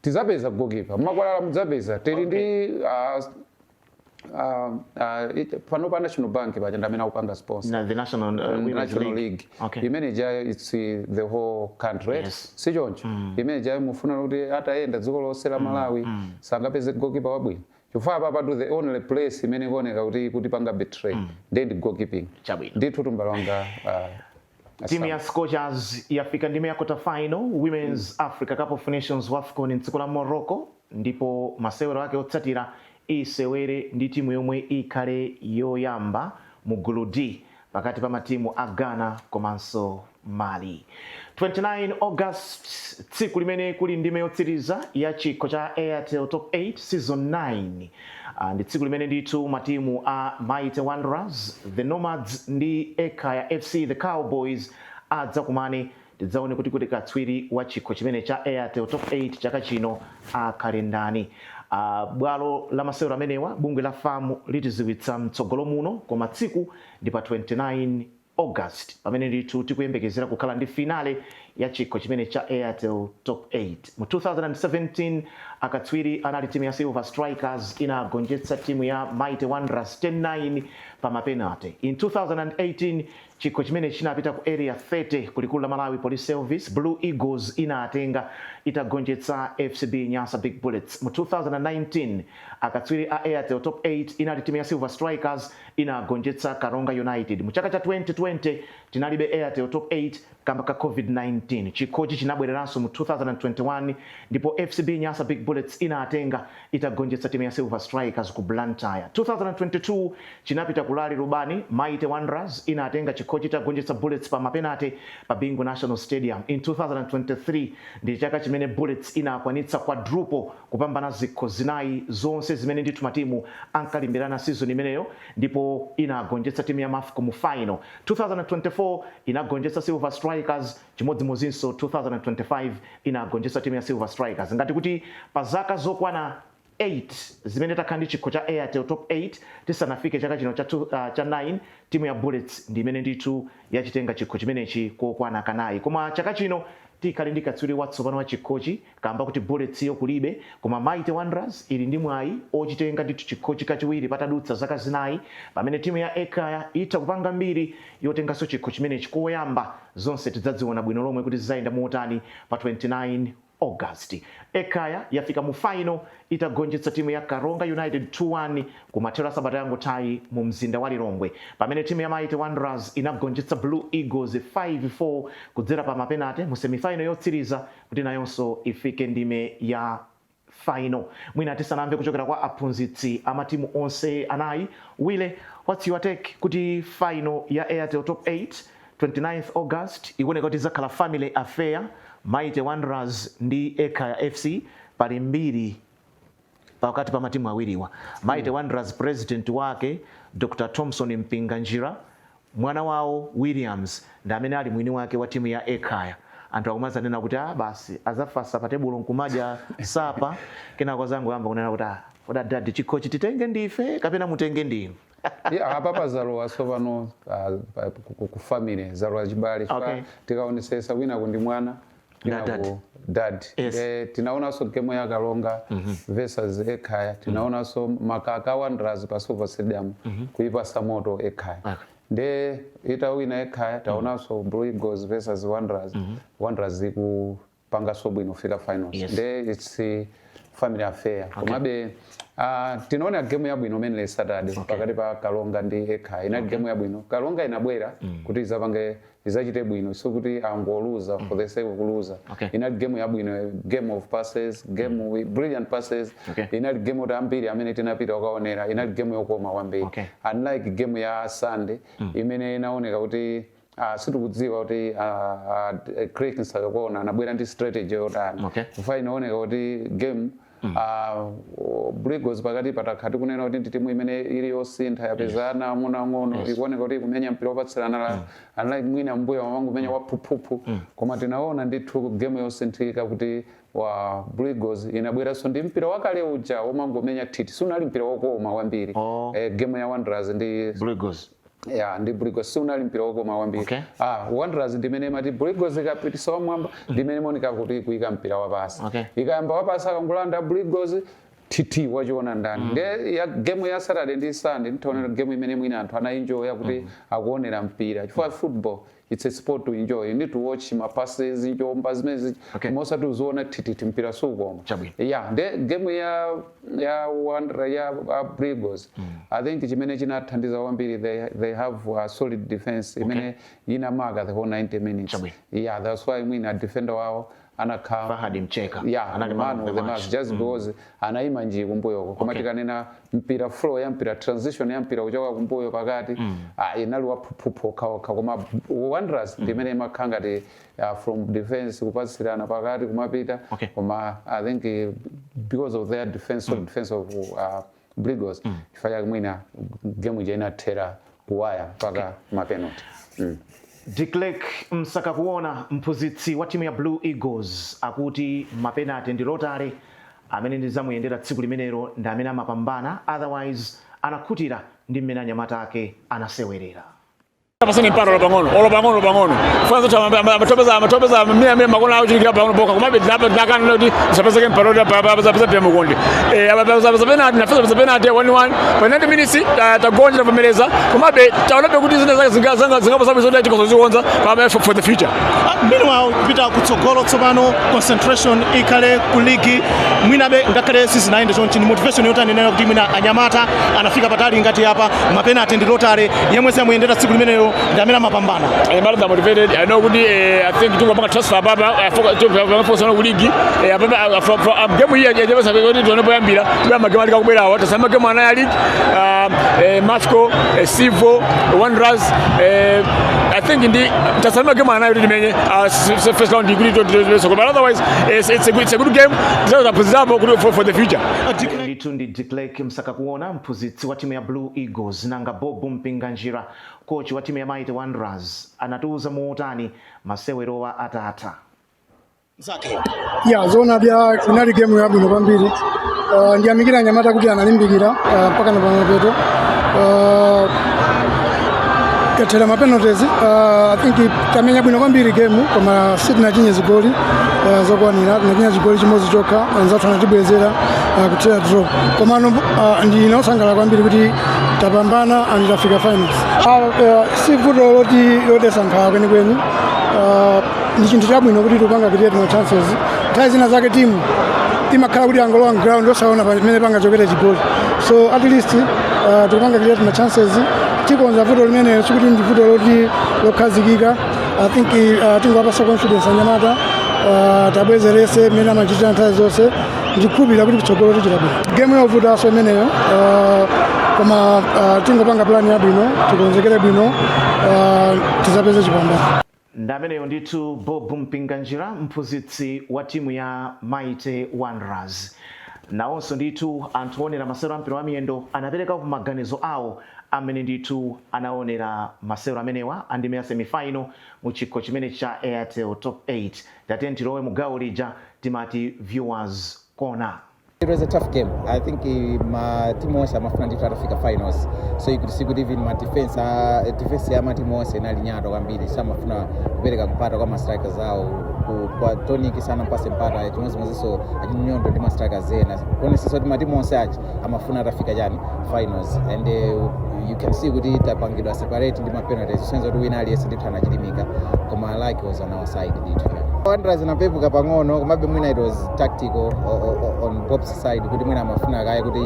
tizapeza goalkeeper. Mmakwalala mudzapeza tili ndi pano pa National Bank paja ndamene akupanga sponsor. Na the National Women's National League. League imene jayo it's the whole country, right? Yes. Si choncho? Imene jayo mufuna kuti atayenda dziko lonse la Malawi sangapeze goalkeeper wabwino? Chifukwa apa patu the only place imene ikuoneka kuti panga betray ndiye ndi goalkeeping. Chabwino. Ndithu tumbala wanga. Timu ya Scorchers yafika ndime ya quarter final Women's Africa Cup of Nations, WAFCON, mdziko la Morocco, ndipo masewero ake otsatira isewere ndi timu yomwe ikhale yoyamba mu gulu D pakati pa matimu a Ghana komanso Mali. 29 August, tsiku limene kuli ndime yotsiriza ya chikho cha Airtel Top 8 season 9. Ndi tsiku limene ndithu matimu a Mighty Wanderers, the Nomads, ndi Ekhaya FC, the Cowboys, adzakumane. Tidzaone kuti katswiri wa chikho chimene cha Airtel Top 8 chaka chino akhale ndani. Bwalo la masewero amenewa bungwe la FAM litiziwitsa mtsogolo muno, koma tsiku ndi pa 29 August pamene ndithu tikuyembekezera kukhala ndi finale ya chikho chimene cha Airtel Top 8. Mu 2017 akatswiri anali timu ya Silver Strikers, inagonjetsa timu ya Mighty Wanderers 10-9 pa mapenalty. In 2018 chikho chimene chinapita ku Area 30 kulikulu la Malawi Police Service, Blue Eagles inatenga itagonjetsa FCB Nyasa Big Bullets. Mu 2019 akatswiri a Airtel Top 8 inali timu ya Silver Strikers, inagonjetsa Karonga United. Mu chaka cha 2020 tinalibe Airtel Top 8 kamba ka COVID-19. Chikhochi chinabwereranso mu 2021 ndipo FCB Nyasa Big Bullets inatenga itagonjetsa timu ya Silver Strikers ku Blantyre. 2022 chinapita ku Lali Lubani, Mighty Wanderers inatenga chikhochi itagonjetsa Bullets pa mapenalty pa Bingu National Stadium. In 2023 ndi chaka chimene Bullets inakwanitsa quadruple, kupambana zikho zinayi zonse zimene ndithu matimu ankalimbirana season imeneyo, ndipo inagonjetsa timu ya Mafco mu final. 2024 inagonjetsa Silver Strikers chimodzimodzinso. 2025 inagonjetsa timu ya Silver Strikers. Ngati kuti pa zaka zokwana 8 zimene takhala ndi chikho cha Airtel Top 8 tisanafike chaka chino cha 9, timu ya Bullets ndi imene ndithu yachitenga chikho chimenechi kokwana kanayi. Koma chaka chino tikhale ndi katswiri watsopano wa chikhochi kamba kuti Bullets yo kulibe, koma Mighty Wanderers ili ndi mwayi ochitenga ndithu chikhochi kachiwiri patadutsa zaka 4, pamene timu ya Ekhaya itha kupanga mbiri yotenganso chikho chimenechi koyamba. Zonse tidzadziona bwino lomwe kuti zizayenda motani pa 29 August. Ekhaya yafika mu final itagonjetsa timu ya Karonga United 2-1 kumathero a sabata yangothayi mu mzinda wa Lilongwe, pamene timu ya Mighty Wanderers inagonjetsa Blue Eagles 5-4 kudzera pa mapenalty mu semifinal yotsiriza kuti nayonso ifike ndime ya final. Mwina tisanamve kuchokera kwa aphunzitsi a matimu onse anayi, Wile, what's your take kuti final ya Airtel Top 8 29th August ikuoneka kuti izakhala family affair, Mighty Wanderers ndi Ekhaya FC? Pali mbiri pakati pa matimu awiriwa. Mighty Wanderers, president wake Dr Thomson Mpinganjira, mwana wawo Williams ndi amene ali mwini wake wa timu ya Ekhaya. Anthu akumazanena kuti ah, basi azafasa pa tebulo nkumadya sapa, kenako azangoyamba kunena kuti ah, oda dadi, chikhochi titenge ndife kapena mutenge ndinu? Yeah, apapa zalowa tsopano ku family, zalowa chibale. Tikaonesesa wina kundi mwana, wina Dad. ku dad. Tinaonanso game ya Karonga versus Ekhaya, tinaonanso makaka Wanderers pa Silver Stadium kuipasa moto Ekhaya. Nde itawina Ekhaya, taonanso Blue Eagles versus Wanderers, Wanderers ikupanganso bwino kufika finals. Nde it's a family affair. Komabe tinaona game yabwino imene Saturday pakati pa Karonga ndi Ekhaya. Inali game yabwino. Karonga inabwera kuti izapange, izachite bwino, sikuti angoluza for the sake of kuluza. Inali game yabwino, game of passes, game with brilliant passes. Inali game yoti ambiri amene tinapita kukaonera, inali game yokoma kwambiri, unlike game ya Sunday imene inaoneka kuti situkudziwa kuti Craig Nsakakona anabwera ndi strategy yotani. Chifukwa inaoneka kuti game Blue Eagles pakati patakha tikunena kuti ndi timu imene ili yosintha, yapezana ang'onoang'ono, ikuoneka kuti ikumenya mpira wopatsirana, unlike mwina mbuyo wamangumenya waphuphupu. Koma tinaona ndithu game yosinthika kuti wa Blue Eagles inabweranso ndi mpira wakale uja womangomenya thiti, sunali mpira wokoma kwambiri. Game ya Wanderers ndi Blue Eagles. Ya, ndi Blue Eagles sunali mpira wokoma kwambiri. Wanderers ndimene imati Blue Eagles ikapitisa wamwamba, ndimene imaoneka kuti kuyika mpira wapasi. Ikayamba wapasi, akangolanda Blue Eagles, tt wachiona ndani. Nde ya game ya Saturday ndi Sunday nditaonera game imene mwina anthu anaenjoya kuti akuonera mpira, chifukwa football, it's a sport to enjoy. You need to watch ma passes, njomba zimene mosati uziona tttt, mpira sukoma. Chabwino. Ya, nde game ya Wanderers, ya Blue Eagles. I think chimene chinathandiza kwambiri, they have a solid defense imene inamaka the whole 90 minutes. Chabwino. Yeah, that's why mwina defender wawo anakhala Fahad Mcheka yeah, anali man of the match just because anayima nji kumbuyoko. Koma tikanena mpira, flow ya mpira, transition ya mpira kuchoka kumbuyo pakati, inali waphuphu okhaokha. Koma Wanderers ndimene imakhala ngati from defense kupatsirana pakati kumapita. Koma I think because of their defense, solid defense of Blue Eagles, chifukwa chake mwina game ija inathera kuwaya mpaka mapenalty. De Klerk Msakakuona, mphunzitsi wa timu ya Blue Eagles, akuti mapenalty ndi lotale, amene ndizamuyendera tsiku limenelo ndi amene amapambana. Otherwise anakhutira ndi mmene anyamata ake anasewerera. Pasani mparo pang'ono, olo pang'ono pang'ono fanzo amatopeza mia mia makona auchilikira pang'ono boka kumabe tinakana kuti usapezeke mparo apeza pia mukonde apeza penalty nafesa peza penalty 1-1 pa 90 minutes. Tagonja, tavomereza, komabe taonabe kuti zina zake zingapo zoti tikozozikonza for the future. Meanwhile, kupita kutsogolo tsopano, concentration ikhale ku ligi. Mwinabe ngakhale sizinayende chonchi, ni motivation yotani inena kuti mwina anyamata anafika patali ngati apa mapenalty ndi lotale, yemwe samuyendera tsiku limenelo ndi amene amapambana? Anyamata are motivated. I know kuti I think tungopanga transfer papa focus on ku ligi papa from game iyi yajabasa kuti tuone poyambira kubera magame alika kubwerawa tasama game ana ya league, Mafco, Civo, Wanderers. I think ndi tasama game anayo kuti timenye first round kuti to, but otherwise it's a good game. Tizaphunzirapo kuti for the future. Ndithu ndi De Klerk Msakakuona, mphunzitsi wa timu ya Blue Eagles. Nanga Bob Mpinganjira, coach wa timu ya Mighty Wanderers, anatiuza muutani masewerowa atatha? Zake. Ya, zona bya inali game yabwino kwambiri. Ndiyamikira anyamata kuti analimbikira mpaka na pamapeto. Kathera ma penalties. I think tamenya bwino kwambiri game, koma sitinachinye zigoli zokwanira. Tinachinya chigoli chimodzi chokha, anzathu anatibwezera, kuthera draw. Komano ndine osangalala kwambiri kuti tapambana and tafika finals. Si vuto loti lodetsa nkhawa kwenikweni. Ndi chinthu chabwino kuti tikupanga create more chances. Nthawi zina zake timu imakhala kuti angolowa ground osaona pamene pangachokera chigoli, so at least tikupanga create ma chances. Tikonza vuto limenelo, sikuti ndi vuto loti lokhazikika. I think tingowapasa confidence anyamata, tabwezerese mmene amachitira nthawi zonse. Ndikhulupirira kuti kutsogolo tichita bwino. Game yovutanso imeneyo, koma tingopanga plan yabwino, tikonzekere bwino, tizapeze chipambano. Ndi ameneyo ndithu Bob Mpinganjira, mphunzitsi wa timu ya Mighty Wanderers. Nawonso ndithu anthu onera masewero ampira wa miyendo anapereka maganizo awo amene ndithu anaonera masewero amenewa andime ya semifinal mu chikho chimene cha Airtel Top 8. Tatiye tilowe mu gawo lija timati Viewers Corner. It was a tough game. I think ma team onse amafuna ndithu atafika finals. So you could see kuti even ma defense, defense ya matimu onse inali nyato kwambiri. Samafuna kupereka mpata kwa ma strikers awo. Kwa Tonic sana mpase mpata, chimodzimodzinso achinyondo ndi ma strikers ena. Kuonesesa kuti matimu onse aja amafuna atafika chani finals. And you can see kuti tapangidwa separate ndi ma penalties. Kusonyeza kuti wina aliyense ndithu anachilimika. Koma luck was on our side ndithu. Wanderers inapepuka pang'ono, komabe mwina it was tactical on Bob's side kuti mwina amafuna kaye kuti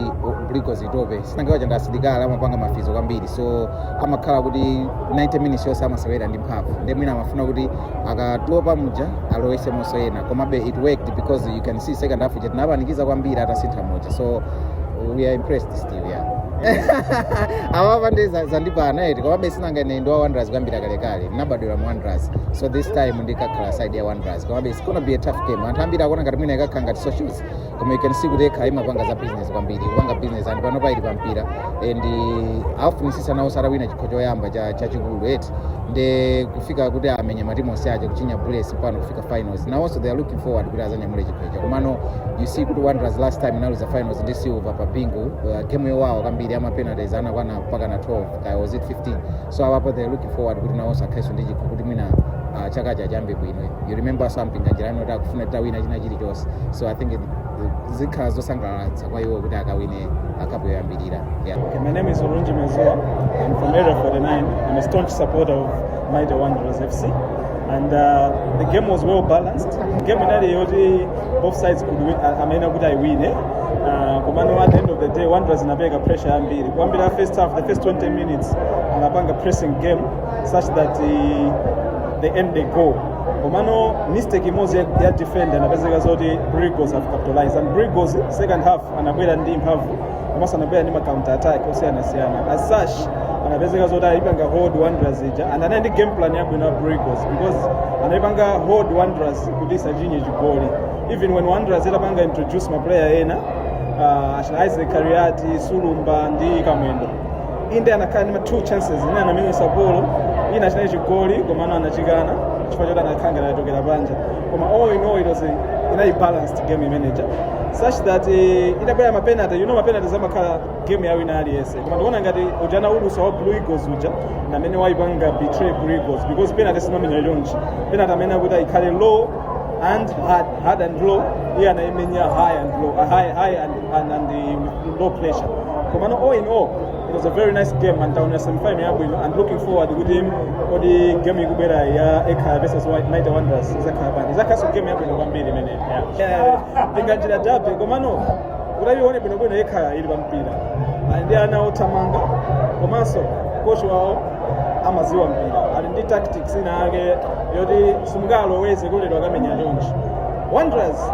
Blue Eagles itope. Sinangewa chanda asilikali amapanga mafizo kwambiri, so amakhala kuti 90 minutes yonse amasewera ndi mphamvu, ndi mwina amafuna kuti akatopa muja alowese monso ena. Komabe it worked because you can see second half ija tinapanikiza kwambiri atasintha muja, so we are impressed still, yeah. Awapa ndi zandipana eti, komabe sinanga ine ndi wa Wanderers kuyambira kalekale, ndinabadwira mu Wanderers, so this time ndikakhala side ya Wanderers. Komabe it's gonna be a tough game. Anthu ambiri akuona ngati mwina ikakhala ngati socials, koma you can see kuti ekha imapanga za business kwambiri, kupanga business, and pano paili pa mpira and afunisisa nawo satawina chikho choyamba chachikulu eti, nde kufika kuti amenya matimu onse aja, kuchinya Bullets mpano kufika finals. Now also they are looking forward kuti azanyamule chikho icho. Komano you see kuti Wanderers last time inaluza finals ndi Silver pa Bingu, game yowawa kwambiri, ama penalties anakwana mpaka na 12, kaya was it 15? So awapo they are looking forward kuti nawonso akhalenso ndi chikho kuti mwina chaka chachambe bwino. You remember something kanjirani kuti akufuna tawina china chilichonse, so I think zikhala zosangalatsa kwa iwo kuti akawine akapu yoyambirira, yeah. Okay, my name is Olunji Mezua. I'm from Area 49. I'm a staunch supporter of Mighty Wanderers FC. And the game was well balanced. Game inali yoti both sides could win. I mean, kuti aiwine. Komano at the end of the day, Wanderers inapereka pressure yambiri kuyambira first half. The first 20 minutes anapanga pressing game such that they end the goal. Komano mistake imodzi ya defender anapezeka zoti Blue Eagles have capitalized, and Blue Eagles second half anabwera ndi mphamvu, komanso anabwera ndi ma counter attack osiyanasiyana. As such, anapezeka zoti ayipanga hold Wanderers ija, and anali ndi game plan yabwino ya Blue Eagles because anayipanga hold Wanderers kuti isachinye chigoli, even when Wanderers itapanga introduce ma player ena, achina Isaac Kariati, Sulumba ndi Kamwendo. Inde anakhala ndi ma two chances, ine anamenyesa bolo, ina chinali chigoli, komano anachikana chifukwa choti anakhala ngati achokera panja. Koma all in all, it was a inali balanced game manager such that itabwera ma penalty, ma penalty zamakhala game ya wina aliyense. Koma ndikuona ngati uja anaulusa wa Blue Eagles uja namene waipanga betray Blue Eagles, because penalty simamenya chonchi. Penalty amene akuti ikhale low and hard, hard and low, iye anaimenya high and low, high, high and with low pressure. Komano all in all, it was a very nice game, and taona semifinal yabwino, and looking forward kuti kodi game ikubwera ya Ekhaya versus Mighty Wanderers izakhala bwanji. Izakhalanso game yabwino kwambiri imene, yeah. Mpinganjira derby, komano utayione bwinobwino, Ekhaya ili pampira, ali ndi ana othamanga, komanso coach wawo amaziwa mpira, ali ndi tactics ina yake yoti simungaloweze kulero akamenya chonchi. Wanderers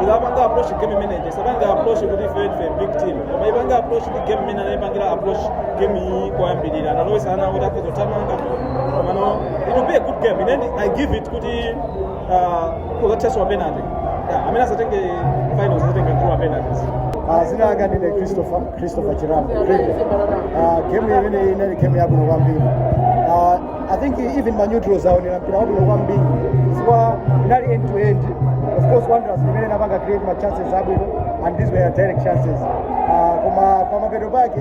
ikapanga approach game manager, isapanga approach kuti ife ndife big team, koma ipanga approach ndi game imene anayipangira approach game iyi koyambirira, analowesa ana kuti akhoza kuthamanga. Komano it will be a good game. Ine I give it kuti kuzathetsa penalty, yeah, amene asatenge finals asatenge through penalties. Zina langa ndine Christopher Chirambo. Game imene inali game yabwino kwambiri. I think even ma neutrals aonera mpira wabwino kwambiri chifukwa inali end to end. Of course, Wanderers imene inapanga create ma chances abwino, and these were direct chances. Koma pamapeto pake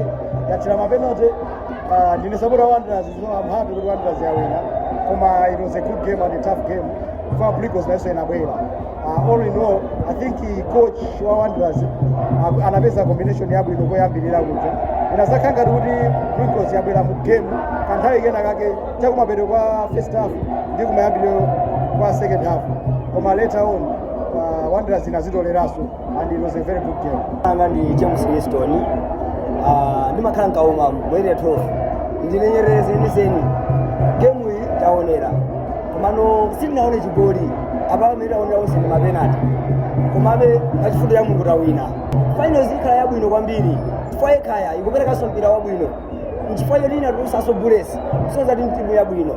yathira ma penalty. Ndine supporter wa Wanderers, so I'm happy kuti Wanderers yawina, koma it was a good game and a tough game chifukwa Blue Eagles nayenso inabwera. All in all, I think coach wa Wanderers anapeza combination yabwino koyambirira kuja. Inazakhala ngati kuti Blue Eagles yabwera mu game kanthawi kena kake chakumapeto kwa first half ndi kumayambiriro kwa second half, koma later on Wanderers inazitoleranso, and it was a very good game. Anga ndi James Winston. Ndimakhala mkauma mu Area 12. Ndine Nyerere zeniseni. Game iyi taonera, komano sitinaone chigoli. Apa amene taonera onse ndi ma penalty, komabe mwachifundo cha Mulungu tawina. Finals ikhala yabwino kwambiri chifukwa Ekhaya ikuperekanso mpira wabwino, nchifukwa choti inatulusanso Bullets, kusonyeza kuti timu yabwino.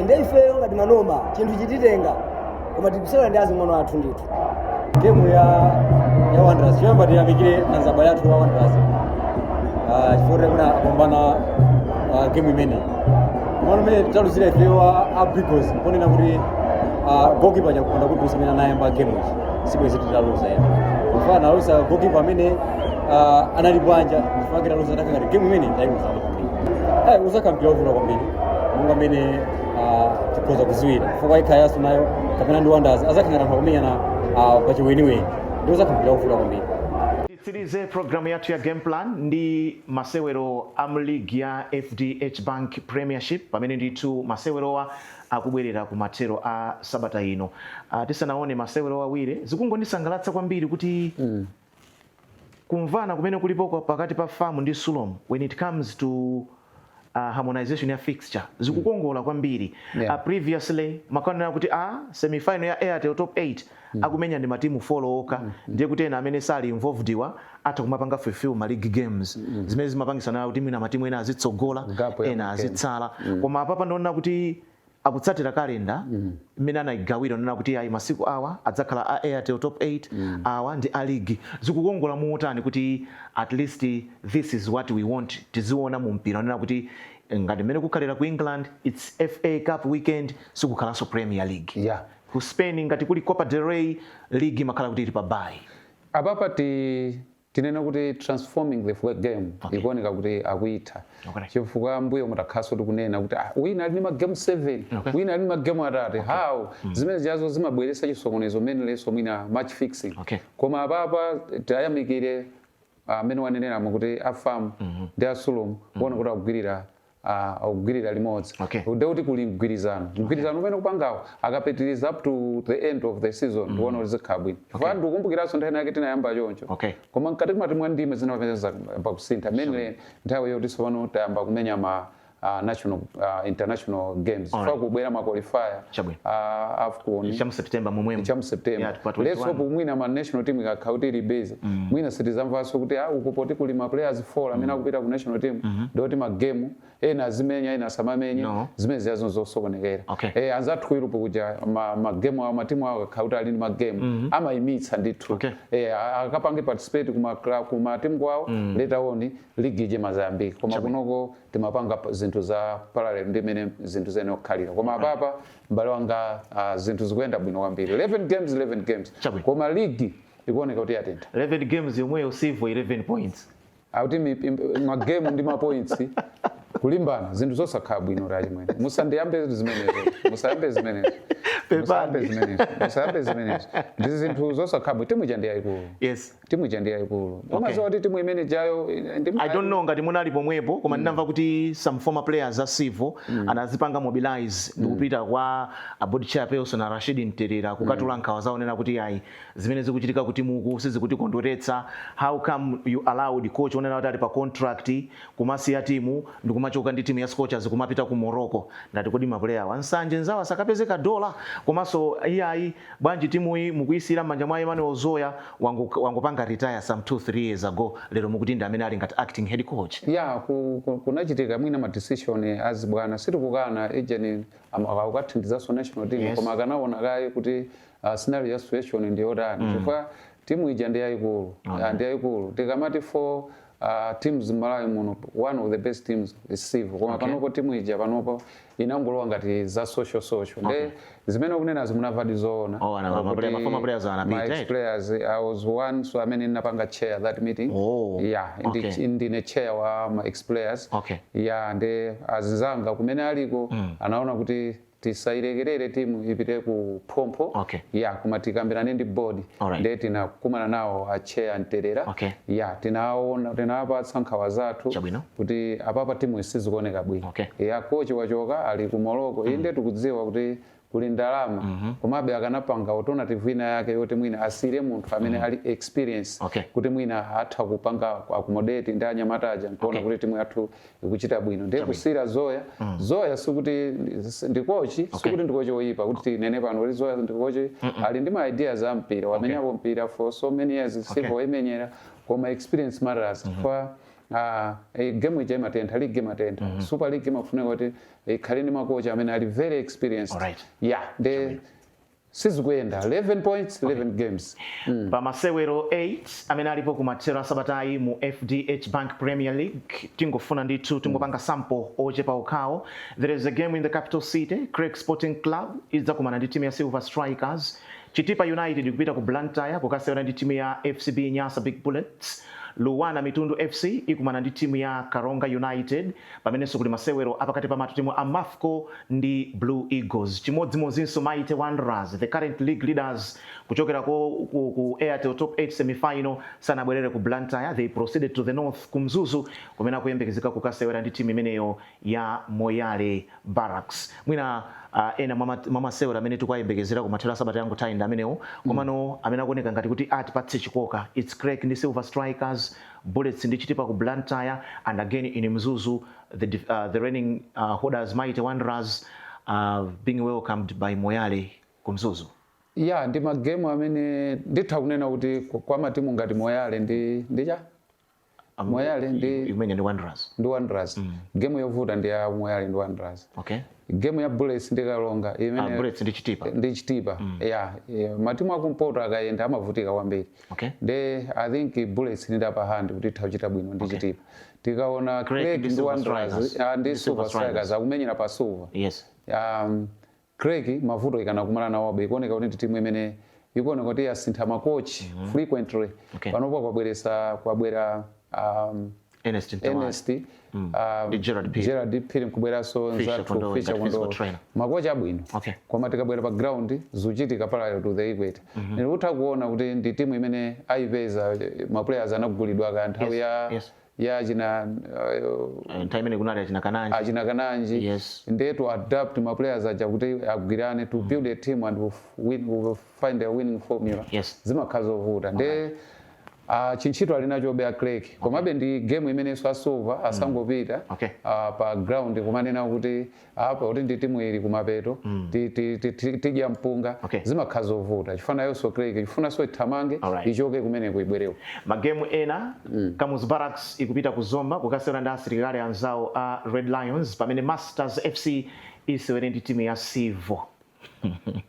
Nde ifeyo ngati Manoma chinthu chititenga, koma tikusewera ndi azing'ono athu ndithu. Game ya Wanderers, choyamba tiyamikire anzabale athu wa Wanderers chifukwa kuna apambana game imeneyi. Komano mmene taluzira ifeyo a Big Eagles, mponena kuti goalkeeper chakukonda kuti amene anayamba game ichi, sibwezi titaluza ena kufana nalusa goalkeeper amene anali bwanja, chifukwa taluza. Takangati game imene tayiluza kwambiri. Ayi, uzakhala mpira wovuta kwambiri monga mmene tikhoza kuziwira, chifukwa Ekhayaso nayo kapena ndi Wanderers azakhala anthu akumenyana pachiweniweni, ndi uzakhala mpira wovuta kwambiri. Titsirize programu yathu ya Game Plan ndi masewero a mu league ya FDH Bank Premiership, pamene ndithu masewerowa akubwerera ku mathero a sabata ino. Tisanaone masewero awiri, zikungondisangalatsa kwambiri kuti kumvana kumene kulipo pakati pa FAM ndi SULOM when it comes to harmonization ya fixture zikukongola kwambiri. Previously makanena kuti a semifinal ya Airtel Top 8 akumenya ndi matimu 4 okha, ndiye kuti ena amene sali involved iwa atha kumapanga fulfill ma league games, zimene zimapangisa nayo kuti mwina matimu ena azitsogola, Gap ya ena ma game. azitsala. Koma apapa ndiona kuti akutsatira kalenda mmene anayigawira, nena kuti ayi, masiku awa adzakhala a Airtel Top 8, awa ndi a league. Zikukongola muotani kuti at least this is what we want tiziona mu mpira, nena kuti ngati mmene kukhalira ku England, it's FA Cup weekend, sikukhalanso Premier League. Ku Spain ngati kuli Copa del Rey, league imakhala kuti ili pa bye. Apapa tinena kuti transforming the game ikuoneka kuti akuitha, chifukwa mbuyo mutakhaso tikunena kuti wina ali ndi magemu 7, wina ali ndi magemu atatu. How zimene zijazo zimabweretsa chisokonezo menelenso mwina match fixing. Koma apapa tayamikire amene waneneramo kuti a FAM ndi a SULOM kuona kuti akugwirira akugwirira limodzi. Nde kuti kuli mgwirizano, mgwirizano umene kupangawo akapitiriza up to the end of the season, ndikuona kuti zikhala bwino. Chifukwa ndikukumbukiranso nthawi yake tinayamba choncho, koma mkati mwati mwa ndime zinapeza pakusintha, mainly nthawi yoti tsopano tayamba kumenya ma national, international games, chifukwa kubwera ma qualifier AFCON. Cha mu September momwemo. Cha mu September. Yeah, pa 21. Let's hope mwina ma national team ikakhala kuti ili busy, mwina sitizamvanso kuti uku poti kuli ma players 4 amene akupita ku national team, ndoti ma game ena azimenya, ena asamamenye. No. Zimene ziyazo zosokonekera. Anzathu ku Europe kuja ma game awo, matimu awo akakhala kuti ali ndi ma game, amayimitsa ndithu. Akapange participate kuma club, kuma timu kwawo, later on league ije mazayambika. Koma kunoko timapanga zinthu za parallel ndi imene zinthu zene kukhalira. Koma apapa, m'bale wanga, zinthu zikuyenda bwino kwambiri. 11 games, 11 games, koma league ikuoneka kuti yatentha. 11 games yomweyo, Civo 11 points. Akuti magame ndi mapoints kulimbana, zinthu zosakhala bwino. Rachimwene, musandiyambe zimenezo, musayambe zimenezo, musayambe zimenezo, musayambe zimenezo. Ndi zinthu zosakhala bwino. Timu ija ndi yayikulu. Timu ija ndi yayikulu. Umadziwa kuti timu imene jayo ndi I don't know ngati munali pomwepo, koma ndinamva kuti some former players a Civo anazipanga mobilize ndikupita kwa a board chairperson a Rashid Mterera kukatula nkhawa zawo, nena kuti ayi, zimene zikuchitika kuti muku sizikutikondweretsa. How come you allowed coach onena kuti ali pa contract kumasiya timu ndikumachoka ndi timu ya Scorchers kumapita ku Morocco? Ndati kodi maplayer wansanje nzawo asakapezeka dola? Komanso iyayi, bwanji timuyi mukuyisira m'manja mwa Emmanuel Zoya, wangopanga retire some 2 3 years ago, lero mukuti ndi amene ali ngati acting head coach? Ya, kunachitika mwina ma decision azibwana. Sitikukana ejeni akukathandizanso national team, koma akanaona kaye kuti scenario ya situation ndi yotani, chifukwa timu ija ndi yayikulu. Ndi yayikulu. Tikamati four teams Malawi muno, one of the best teams is Civo. Koma panopo timu ija panopo inangolowa ngati za social social. Nde zimene ukunenazi munamvadi zoona. Oh, Kuti ma former players anapita, my eh? ex players, I was one so amene ndinapanga chair that meeting. Yeah, ndine chair wa ma ex players. Yeah, nde azinzanga kumene aliko anaona kuti tisayilekerere timu ipite ku phompho. Yeah, koma tikambirane ndi board. Nde tinakumana nawo a chair Mterera. Yeah, tinaona, tinawapatsa nkhawa zathu kuti apapa timu isizikuoneka bwino. Yeah, coach wachoka, ali ku Morocco. Inde, tikudziwa kuti kuli ndalama, komabe akanapanga alternative ina yake yoti mwina asire munthu amene ali experience, kuti mwina atha kupanga accommodate ndi anyamata aja nkuona kuti timu yathu ikuchita bwino. Ndiye kusira Zoya, Zoya sikuti ndi coach, sikuti ndi coach woyipa kuti tinene pano kuti Zoya ndi coach. Ali ndi ma ideas a mpira, wamenyapo mpira for so many years, Civo imenyera, koma experience matters, chifukwa game ija imatentha, league imatentha, Super League imafunika kuti ikhale ndi makocha amene ali very experienced. Yeah, nde sizikuyenda, 11 points, 11 games. Pa masewero 8 amene alipo kumathero a sabatayi mu FDH Bank Premier League, tingofuna ndithu tingopanga sample ochepa okhawo. There is a game in the capital city. Creck Sporting Club idzakumana ndi timu ya Silver Strikers. Chitipa United kupita ku Blantyre kukasewera ndi timu ya FCB Nyasa Big Bullets. Luwana Mitundu FC ikumana ndi timu ya Karonga United, pamenenso kuli masewero apakati pa matimu a Mafco ndi Blue Eagles. Chimodzimodzinso Mighty Wanderers, the current league leaders, kuchokera ku Airtel Top 8 semifinal sanabwerere ku Blantyre. They proceeded to the north, ku Mzuzu, kumene akuyembekezeka kukasewera ndi timu imeneyo ya Moyale Barracks. Mwina ena mwa masewero amene tikuyembekezera kumathero a sabata yangothayi ndi amenewo. Komano amene akuoneka ngati kuti atipatse chikoka, it's Creck ndi Silver Strikers, Bullets ndi Chitipa ku Blantyre, and again in Mzuzu, the reigning holders Mighty Wanderers being welcomed by Moyale ku Mzuzu. Ya, ndi magemu amene nditha kunena kuti kwa matimu ngati Moyale ndi cha Moyale ndi imene ndi Wanderers. Ndi Wanderers. Game yovuta ndi ya Moyale ndi Wanderers. Game ya Bullets ndi Karonga imene Bullets ndi Chitipa. Ndi Chitipa. Yeah, matimu akumpoto akayenda amavutika kwambiri. Nde I think Bullets ndi upper hand kuti itha kuchita bwino ndi Chitipa. Tikaona Creck Creck ndi ndi Silver Wanderers, Strikers. ndi Ndi Silver Silver Strikers Strikers. akumenyera pa Silver. Creck mavuto ikanakumana nawobe, ikuoneka kuti ndi timu imene ikuoneka kuti yasintha makochi frequently. Panopo kwabweresa kwabwera Ernest Ntawali. Ernest Ndi Gerard Phiri. Gerard Phiri, nkubweranso Fisher nzathu Kondowe Fisher ngati physical Kondowe. trainer. Makochi abwino. Koma tikabwera pa ground zuchitika parallel to the equator. Ndikutha kuona kuti ndi timu imene ayipeza, ma players anagulidwa ka nthawi ya ya achina Nthawi imene kunali achina Kananji. Achina Kananji. Ndiye to adapt ma players aja kuti agwirane to build a team and win, we'll find a winning formula, zimakhala zovuta. Ndiye chintchito ali nachobe a Creck, komabe ndi game imenenso a Silver asangopita pa ground kumanena kuti apa kuti ndi timu ili kumapeto, tidya mpunga. Zimakhala zovuta chifukwa nayonso Creck chifunanso ithamange, ichoke kumeneko, ibwereko. Magemu ena, Kamuzu Barracks ikupita ku Zomba kukasewera ndi asilikali anzawo a Red Lions, pamene Masters FC isewere ndi timu ya Civo.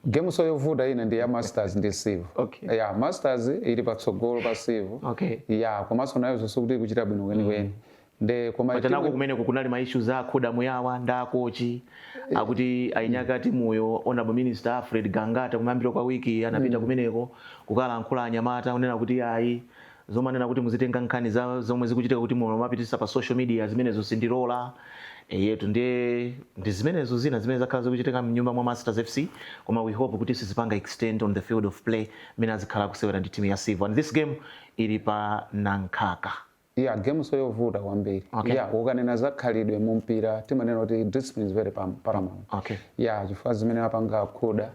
Game so yovuta ina ndi ya Masters ndi Civo. Ya, Masters ili patsogolo pa Civo. Ya, komanso nayonso sikuti ikuchita bwino kwenikweni, nde koma Pachanako kumeneko kunali ma issues a Khuda Muyawa ndi akochi, akuti ainyaka timuyo Honorable Minister Alfred Gangata kumayambiro kwa wiki anapita kumeneko kukalankhula anyamata, kunena kuti ayi, zomanena kuti muzitenga nkhani za zomwe zikuchitika kuti mumapitisa pa social media, zimenezo sindilola. Yetu ndiye ndi zimenezo zina zimene zakhala zikuchitika mnyumba mwa Masters FC, koma we hope kuti sizipanga extend on the field of play mmene azikhala kusewera ndi timu ya Civo, and this game ili pa Nankhaka. Ya, game so yovuta kwambiri. Ya, ukanena za khalidwe mu mpira timanena kuti discipline is very paramount. Ya, chifukwa zimene apanga Khuda,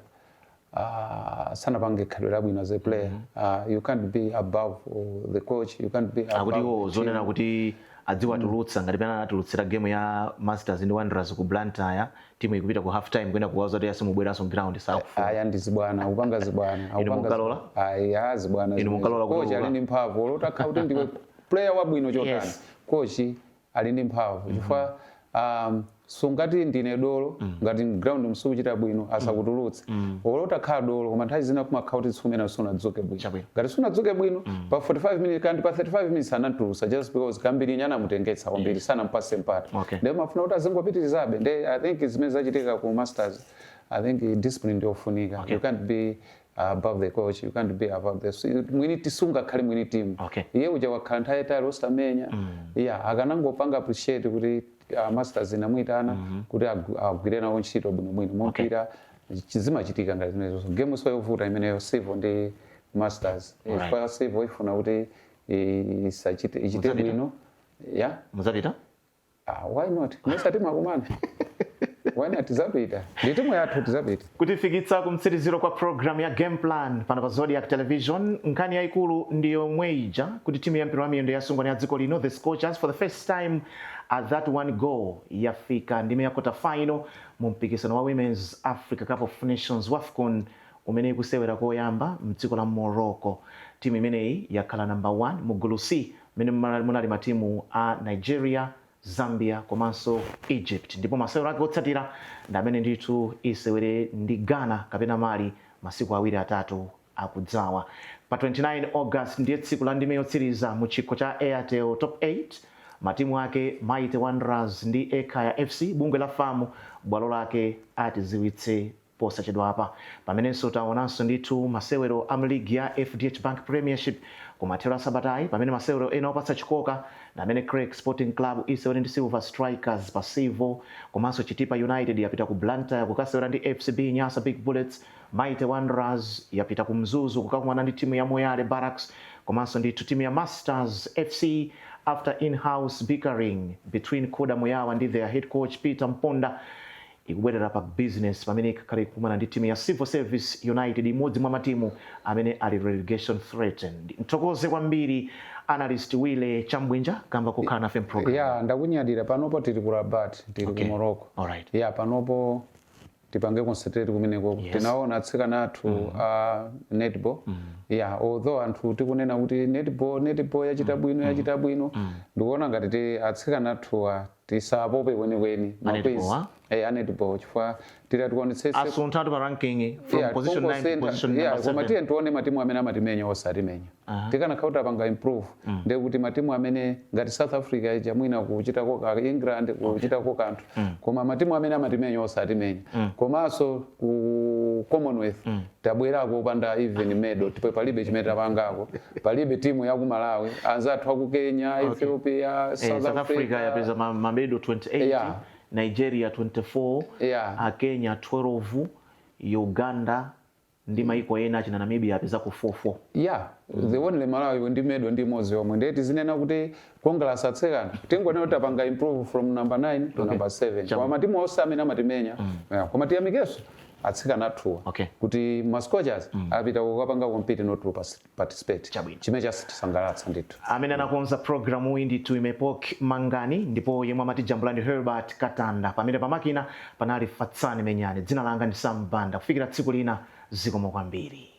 sanapange khalidwe labwino as a player. You can't be above the coach, you can't be above Akuti iwo the team. Zonena kuti adziwatulutsa ngati pena anatulutsira game ya Masters ndi Wanderers ku Blantyre, timu ikupita ku half time, kuyenda kuwauza kuti asimubweranso ground, sakufuna. Aya, ndi zibwana, akupanga zibwana. Inu Akupanga munkalola? Aya, zibwana. Inu munkalola Coach kutuluka? ali ndi mphamvu, olotakha kuti ndiwe player wabwino chotani, coach ali ndi mphamvu, chifukwa sungati ndine dolo ngati ground msikuchita bwino asakutulutse. Olotakhala dolo, koma nthawi zina kumakhala kuti tsiku imene sunadzuke bwino. Ngati sunadzuke bwino pa 45 minutes kandi pa 35 minutes anatulutsa just because Kambiri anamutengetsa kwambiri, sanampase mpata. Ndiye mafuna kuti azingopitirizabe. Nde I think zimene zachitika ku Masters, I think discipline ndiyofunika. You can't be above the coach, you can't be above the mwini, tisungakhale mwini team. Iye uja wakhala nthawi yayitali osamenya. Yeah, akanangopanga appreciate kuti Masters inamuyitana kuti agwire nawo ntchito bwinobwino. Mumpira zimachitika ngati zimenezo. Game so yovuta imeneyo, Civo ndi Masters. Chifukwa Civo ifuna kuti isachite, ichite Muzapita? bwino, yeah. Muzapita? Ah, why not? Mesa timakumana? Why not? Tizapita, ndi timu yathu, tizapita. Kutifikitsa kumtsiriziro kwa program ya Game Plan pano pa Zodiak Television. Nkhani yayikulu ndiyo mweija kuti timu ya mpira wa miyendo ya asungwana ya dziko lino, the Scorchers, for the first time at that one go yafika ndime ya quarter final mu mpikisano wa Women's Africa Cup of Nations, WAFCON, umene ikusewera koyamba mdziko la Morocco. Timu imeneyi yakhala number 1 mu gulu C mmene munali matimu a Nigeria, Zambia komanso Egypt, ndipo masewero ake otsatira ndi amene ndithu isewere ndi Ghana kapena Mali masiku awiri atatu akudzawa. Pa 29 August ndiye tsiku la ndime yotsiriza mu chikho cha Airtel Top 8, matimu ake Mighty Wanderers ndi Ekhaya FC. Bungwe la FAM bwalo lake atiziwitse posachedwapa. Pamenenso taonanso ndithu masewero a mligi ya FDH Bank Premiership kumathero a sabatayi, pamene masewero ena opatsa chikoka ndi amene Creck Sporting Club isewere ndi Silver Strikers pa Civo, komanso Chitipa United yapita ku Blantyre kukasewera ndi FCB Nyasa Big Bullets. Mighty Wanderers yapita ku Mzuzu kukakumana ndi timu ya Moyale Barracks, komanso ndithu timu ya Masters FC, after in-house bickering between Khuda Muyawa ndi their head coach Peter Mponda, ikubwerera pa business pamene ikakhale ikukumana ndi timu ya Civil Service United, imodzi mwa matimu amene ali relegation threatened. Mthokoze kwambiri analyst Wile Chambwinja kamba kukhala nafe program. Ya, ndakunyadira. Panopo tili ku Rabat, tili ku Morocco. Ya, panopo tipange concentrate kumeneko. Tinaona atsikana athu a netball. Ya, although anthu tikunena kuti netball, netball yachita bwino, yachita bwino, ndikuona ngati ti atsikana athuwa tisapope kwenikweni. A netball, ah? Eh, a netball, chifukwa titati tionetsetse Asunthatu pa ranking from position 9 to position number koma 7. Tiye tione matimu amene amatimenya osatimenya. Tikanakhala kuti apanga improve, ndiye kuti matimu amene ngati South Africa ija mwina kuchitako ka England kuchitako kanthu, koma matimu amene amatimenya osatimenya, komanso ku Commonwealth tabwerako opanda even medal, tipo palibe chimene tapangako, palibe timu ya ku Malawi. Anzathu aku Kenya, Ethiopia, South, South Africa yapeza ma medal 28, Nigeria 24, Kenya 12, Uganda Ndi maiko ena achina Namibia apeza ku 4-4. Yeah, the only Malawi ndi medal ndi imodzi yomwe. Ndiye tizinena kuti Congress atsikana, tingonena kuti apanga improve from number 9 to number 7, koma matimu onse amene amatimenya, yeah, koma tiyamikenso atsikana athuwa kuti ma Scorchers apita kukapanga compete, not to participate, chimene chasitisangalatsa ndithu. Amene anakonza programu iyi ndithu Imepok Mangani, ndipo yemwe amatijambula ndi Herbert Katanda, pamene pamakina panali Fatsani Menyani. Dzina langa ndi Sam Banda. Kufikira tsiku lina, zikomo kwambiri.